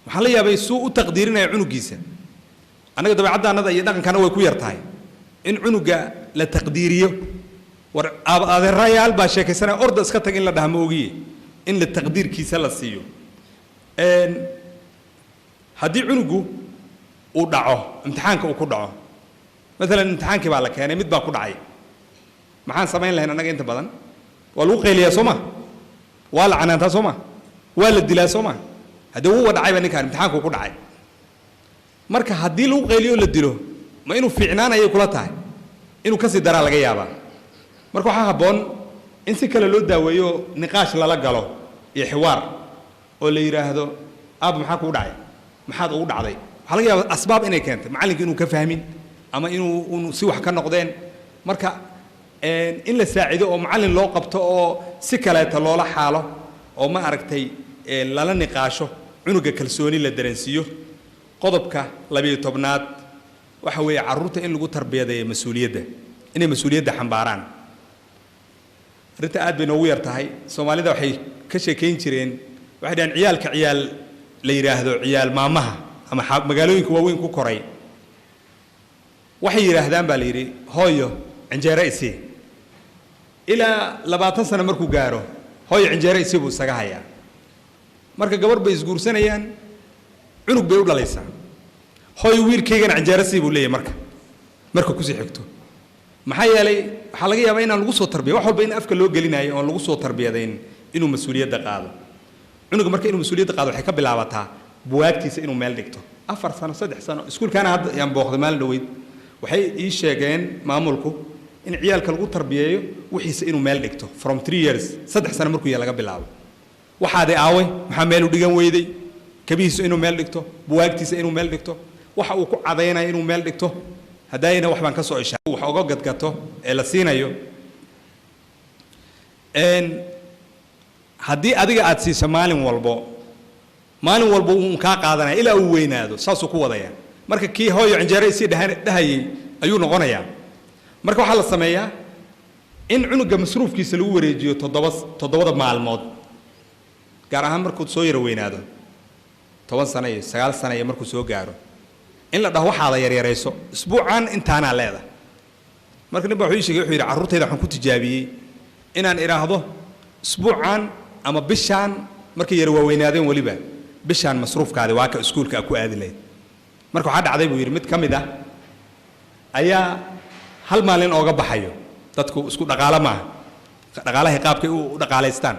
Waxaan la yaabay suu u taqdiirinaya cunugiisa. Annaga dabeecaddaannada iyo dhaqankana way ku yar tahay in cunuga la taqdiiriyo. War, adeerayaal baa sheekaysanaya, orda iska tag in la dhaha ma ogiye, in la taqdiirkiisa la siiyo. Haddii cunugu uu dhaco, imtixaanka uu ku dhaco maalan, imtixaankii baa la keenay, mid baa ku dhacay, maxaan samayn lahayn annaga? Inta badan waa lagu qayliyaa, soo ma? Waa la canaantaa, soo ma? Waa la dilaa, soo ma? Haddii wuuba dhacayba ninkaan imtixaanku ku dhacay. Marka haddii lagu qayliyo la dilo, ma inuu fiicnaanayay kula tahay? Inuu kasii daraa laga yaabaa. Marka waxaa habboon in si kale loo daaweeyo, niqaash lala galo iyo xiwaar, oo la yidhaahdo, "Aab, maxaa kugu dhacay? Maxaad ugu dhacday?" Waxaa laga yaabaa asbaab inay keentay, macallinka inuu ka fahmin ama inuu si wax ka noqdeen. Marka in la saacido oo macallin loo qabto oo si kaleeta loola xaalo oo ma aragtay lala niqaasho cunuga, kalsooni la dareensiiyo. Qodobka 12aad waxa weeye carruurta in lagu tarbiyadeeyo mas-uuliyadda, inay mas-uuliyadda xambaaraan. Arrinta aad bay noogu yar tahay. Soomaalida waxay ka sheekayn jireen, waxay dhahaan ciyaalka ciyaal la yidhaahdo ciyaal maamaha ama magaalooyinka waaweyn ku koray, waxay yidhaahdaan baa la yidhi, "Hooyo, cinjeero isii." Ilaa 20 sano markuu gaaro, "Hooyo, cinjeero isii" buu isaga hayaa. Marka gabar bay isguursanayaan, cunug bay u dhalaysaa. "Hooyo, wiilkaygana cinjeero sii" buu leeyahay. Marka kusii xigto, maxaa yeelay waxaa laga yaabaa inaan lagu soo tarbiya wax walba in afka loo gelinayo oon lagu soo tarbiyadayn inuu mas-uuliyadda qaado cunuga. Marka inuu mas-uuliyadda qaado waxay ka bilaabataa buwaagtiisa inuu meel dhigto 4 sano, 3 sano. Iskuulkaana hadda yaan booqday maalin dhoweyd, waxay ii sheegeen maamulku in ciyaalka lagu tarbiyeeyo wixiisa inuu meel dhigto from 3 years, 3 sano markuu yahay laga bilaabo. Waxaadi aaway? Maxaa meel u dhigan weyday? Kabihiisa inuu meel dhigto, buwaagtiisa inuu meel dhigto, waxa uu ku cadaynayo inuu meel dhigto. Haddaayna wax baan ka soo ishaa wax oga gadgato ee la siinayo. Haddii adiga aad siiso maalin walbo, maalin walbo wuu kaa qaadanaya ilaa uu weynaado, saasuu ku wadaya. Marka kii "Hooyo, cinjeero isii" dhahayay ayuu noqonayaa. Marka waxaa la sameeyaa in cunuga masruufkiisa lagu wareejiyo 7da maalmood, gaar ahaan markuu soo yaro weynaado, 10 sano iyo 9 sano iyo markuu soo gaaro, in la dhaho, "Waxaada yaryarayso, isbuucan intaanaa leedahay." Marka nin baa wuxuu ii sheegay, wuxuu yidhi, "Carruurtayda waxaan ku tijaabiyey inaan idhaahdo isbuucan ama bishaan, markay yara waaweynaadeen weliba, bishaan masruufkaadi waa ka iskuulka a ku aadi lahayd." Marka waxaa dhacday buu yidhi, mid ka mid ah ayaa hal maalin ooga baxayo. Dadku isku dhaqaalo maaha, dhaqaalahay qaabkay u dhaqaalaystaan.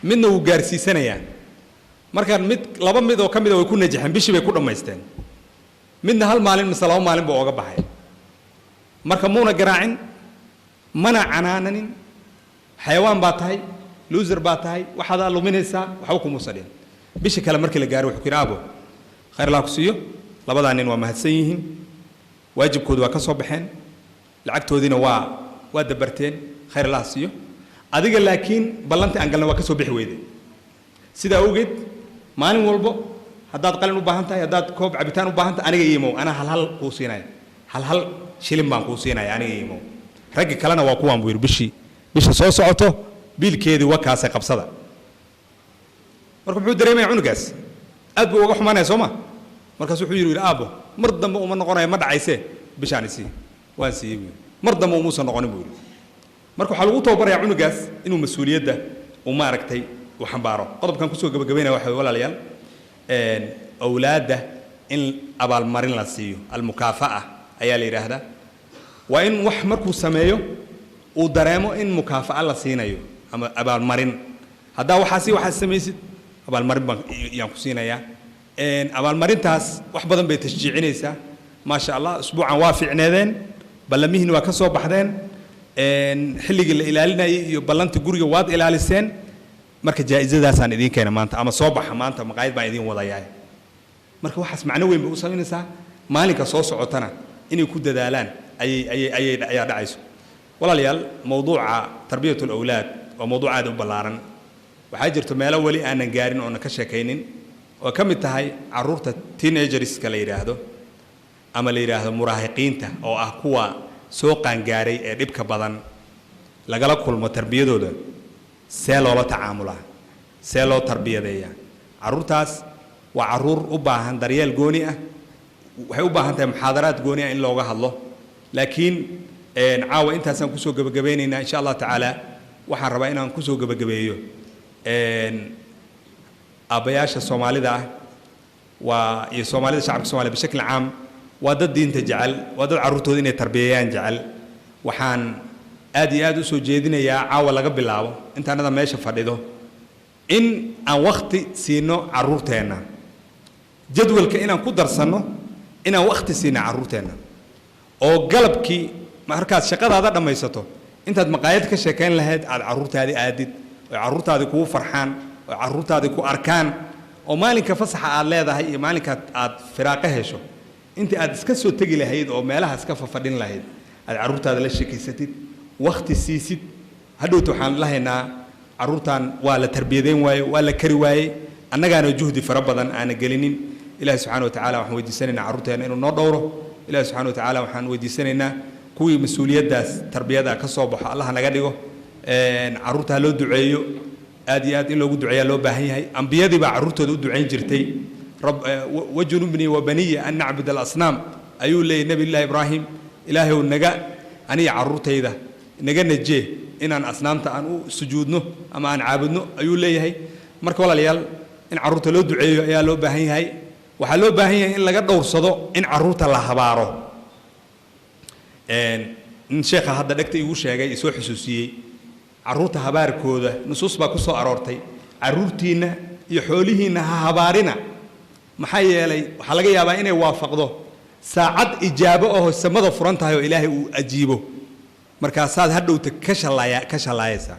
Midna wuu gaarsiisanayaa. Marka mid laba mid oo ka mida way ku najaxeen, bishii bay ku dhammaysteen. Midna hal maalin mise 2 maalin buu ooga baxay. Marka muuna garaacin, mana canaananin, "Xayawaan baa tahay, loser baa tahay, waxaadaa luminaysaa," waxba kumuusa dhihin. Bishii kale markii la gaaro wuxuu ku yidhi, "Aabo, khayr Allah ku siiyo, labadaa nin waa mahadsan yihiin, waajibkoodu waa ka soo baxeen, lacagtoodiina waa dabarteen, khayr Allah siiyo. Adiga laakiin ballantii aan galnay waa ka soo bixi weyday. Sidaa awgeed maalin walbo haddaad qalin u baahan tahay, haddaad koob cabitaan u baahan tahay, aniga iimow, anaa hal hal kuu siinaya, hal hal shilin baan kuu siinaya, aniga iimow. Raggi kalena waa kuwaan," buu yidhi, "bishii bisha soo socoto biilkeedii waa kaasay, qabsada." Marka muxuu dareemaya cunugaas? Aad buu uga xumaanaya, soo ma? Markaas wuxuu yidhi, "Aabbo, mar dambe uma noqonayo, ma dhacaysee, bishaan isii." "Waan siiyey," buu yidhi. "Mar dambe umuusan noqonin," buu yidhi. Marka waxaa lagu tababarayaa cunugaas inuu mas-uuliyadda uu maaragtay uu xambaaro. Qodobkan kusoo gabagabaynaya waxa way, walaalayaal, awlaadda in abaalmarin la siiyo, almukaafa'a ayaa la yidhaahdaa. Waa in wax markuu sameeyo uu dareemo in mukaafa'a la siinayo ama abaalmarin. Haddaa waxaasi waxaad samaysid Abaalmarin baan yaan ku siinayaa. Abaalmarintaas wax badan bay tashjiicinaysaa. Maasha Allah, usbuucan waa fiicneedeen, ballamihiin waa ka soo baxdeen, xilligii la ilaalinayay iyo ballanta guriga waad ilaaliseen. Marka jaa'izadaasaan idiin keena maanta, ama soo baxa maanta, maqaayad baan idiin wadayaa. Marka waxaas macno weyn bay u samaynaysaa, maalinka soo socotana inay ku dadaalaan ayay ayay ayay ayaa dhacayso. Walaalayaal, mowduuca tarbiyatu alawlaad waa mowduuc aad u ballaaran. Waxaa jirto meelo weli aanan gaarin oona ka sheekaynin, oo ka mid tahay carruurta teenagerska la yidhaahdo ama la yidhaahdo muraahiqiinta, oo ah kuwa soo qaangaaray ee dhibka badan lagala kulmo tarbiyadooda. See loola tacaamulaa? See loo tarbiyadeeyaa carruurtaas? Waa carruur u baahan daryeel gooni ah, waxay u baahan tahay muxaadaraad gooni ah in looga hadlo. Laakiin caawa intaasaan kusoo gebagabeynaynaa, insha Allah tacaala. Waxaan rabaa inaan kusoo gebagabeeyo aabbayaasha Soomaalida ah waa iyo Soomaalida, shacabka Soomaliya bishakl caam, waa dad diinta jecel, waa dad carruurtooda inay tarbiyeeyaan jecel. Waxaan aad iyo aad u soo jeedinayaa caawa laga bilaabo, intaanada meesha fadhido, in aan wakhti siino carruurteenna, jadwalka inaan ku darsanno inaan wakhti siino carruurteenna, oo galabkii markaad shaqadaada dhammaysato, intaad maqaayad ka sheekayn lahayd, aad carruurtaadii aadid, oo carruurtaadii kugu farxaan, oo carruurtaadii ku arkaan, oo maalinka fasaxa aad leedahay iyo maalinkaad aad firaaqo hesho, intii aad iska soo tegi lahayd oo meelaha iska fafadhin lahayd, aad carruurtaada la sheekaysatid, wakhti siisid. Hadhowta waxaan lahaynaa carruurtan waa la tarbiyadeyn waaye, waa la kari waayey, annagaana juhdi fara badan aana gelinin. Ilahi subxana wa tacala waxaan weydiisanaynaa carruurteena inuu noo dhowro. Ilahi subxana wa tacaala waxaan weydiisanaynaa kuwii mas-uuliyaddaas tarbiyada ka soo baxo Allah naga dhigo. Carruurta ha loo duceeyo, aad iyo aad in loogu duceeyaa loo baahan yahay. Ambiyadii baa carruurtooda u ducayn jirtay. Rab wajnubnii wa baniya an nacbud alasnaam, ayuu leeyay Nabiyullahi Ibraahim. Ilaahayow, naga aniga carruurtayda naga najee inaan asnaamta aan u sujuudno ama aan caabudno, ayuu leeyahay. Marka walaalayaal, in carruurta loo duceeyo ayaa loo baahan yahay. Waxaa loo baahan yahay in laga dhowrsado in carruurta la habaaro. Nin sheekha hadda dhegta igu sheegay, isoo xusuusiyey, carruurta habaarkooda nusuus baa ku soo aroortay. Carruurtiinna iyo xoolihiinna ha habaarina, maxaa yeelay waxaa laga yaabaa inay waafaqdo saacad ijaabo oo samada furan tahay oo Ilaahay uu ajiibo. Markaasaad hadhowta ka shalaaya, ka shallaayaysaa,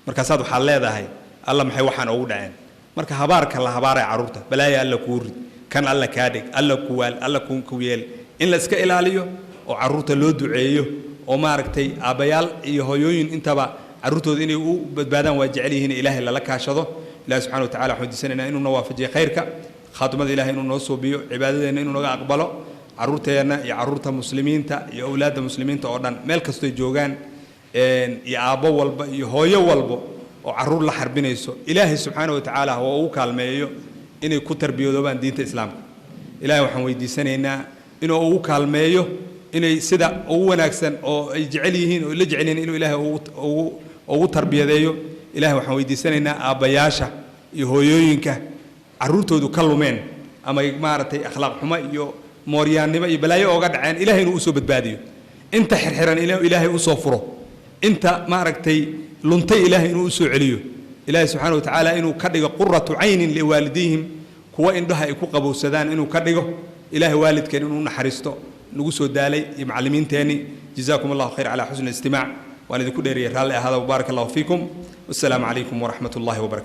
markaasaad waxaad leedahay, "Alla, maxay waxaan ugu dhaceen?" Marka habaarka la habaaraya carruurta, balaaya Alla kuu rid, kan Alla kaa dhig, Alla kuwaal, Alla ku yeel, in la iska ilaaliyo oo carruurta loo duceeyo. Oo maaragtay, aabbayaal iyo hooyooyin intaba carruurtooda inay u badbaadaan waa jecel yihiin, Ilaahay lala kaashado. Ilahi subxana wa tacala waxaan weydiisanaynaa inuu na waafajiyo khayrka, khaatimada Ilahay inuu noo suubiyo, cibaadadeenna inuu naga aqbalo. Carruurteenna iyo carruurta muslimiinta iyo awlaadda muslimiinta oo dhan meel kastoy joogaan, iyo aabbo walba iyo hooyo walba oo carruur la xarbinayso, Ilaahay subxaana wa tacaala waa ugu kaalmeeyo inay ku tarbiyadoobaan diinta Islaamka. Ilahay waxaan weydiisanaynaa inuu ugu kaalmeeyo inay sida ugu wanaagsan oo ay jecel yihiin oo la jecel yihiin inuu Ilaahay ugu tarbiyadeeyo. Ilahay waxaan weydiisanaynaa aabbayaasha iyo hooyooyinka carruurtoodu ka lumeen ama maaragtay akhlaaq xumo iyo mooryaannimo iyo balaayo ooga dhaceen, Ilahay inuu usoo badbaadiyo. Inta xirxiran inuu Ilaahay usoo furo, inta maaragtay luntay Ilaahay inuu usoo celiyo. Ilaahay subxaana wa tacaala inuu ka dhigo quratu caynin liwaalidihim, kuwa indhaha ay ku qabowsadaan inuu ka dhigo. Ilaahay waalidkeen inuu naxariisto nagu soo daalay iyo macallimiinteenni. Jazaakum Allahu khayr calaa xusni istimaac. Waan idinku dheeriyay, raalli ahaada. Wbaaraka Allahu fiikum, wassalaamu calaykum waraxmat ullahi wabarakatu.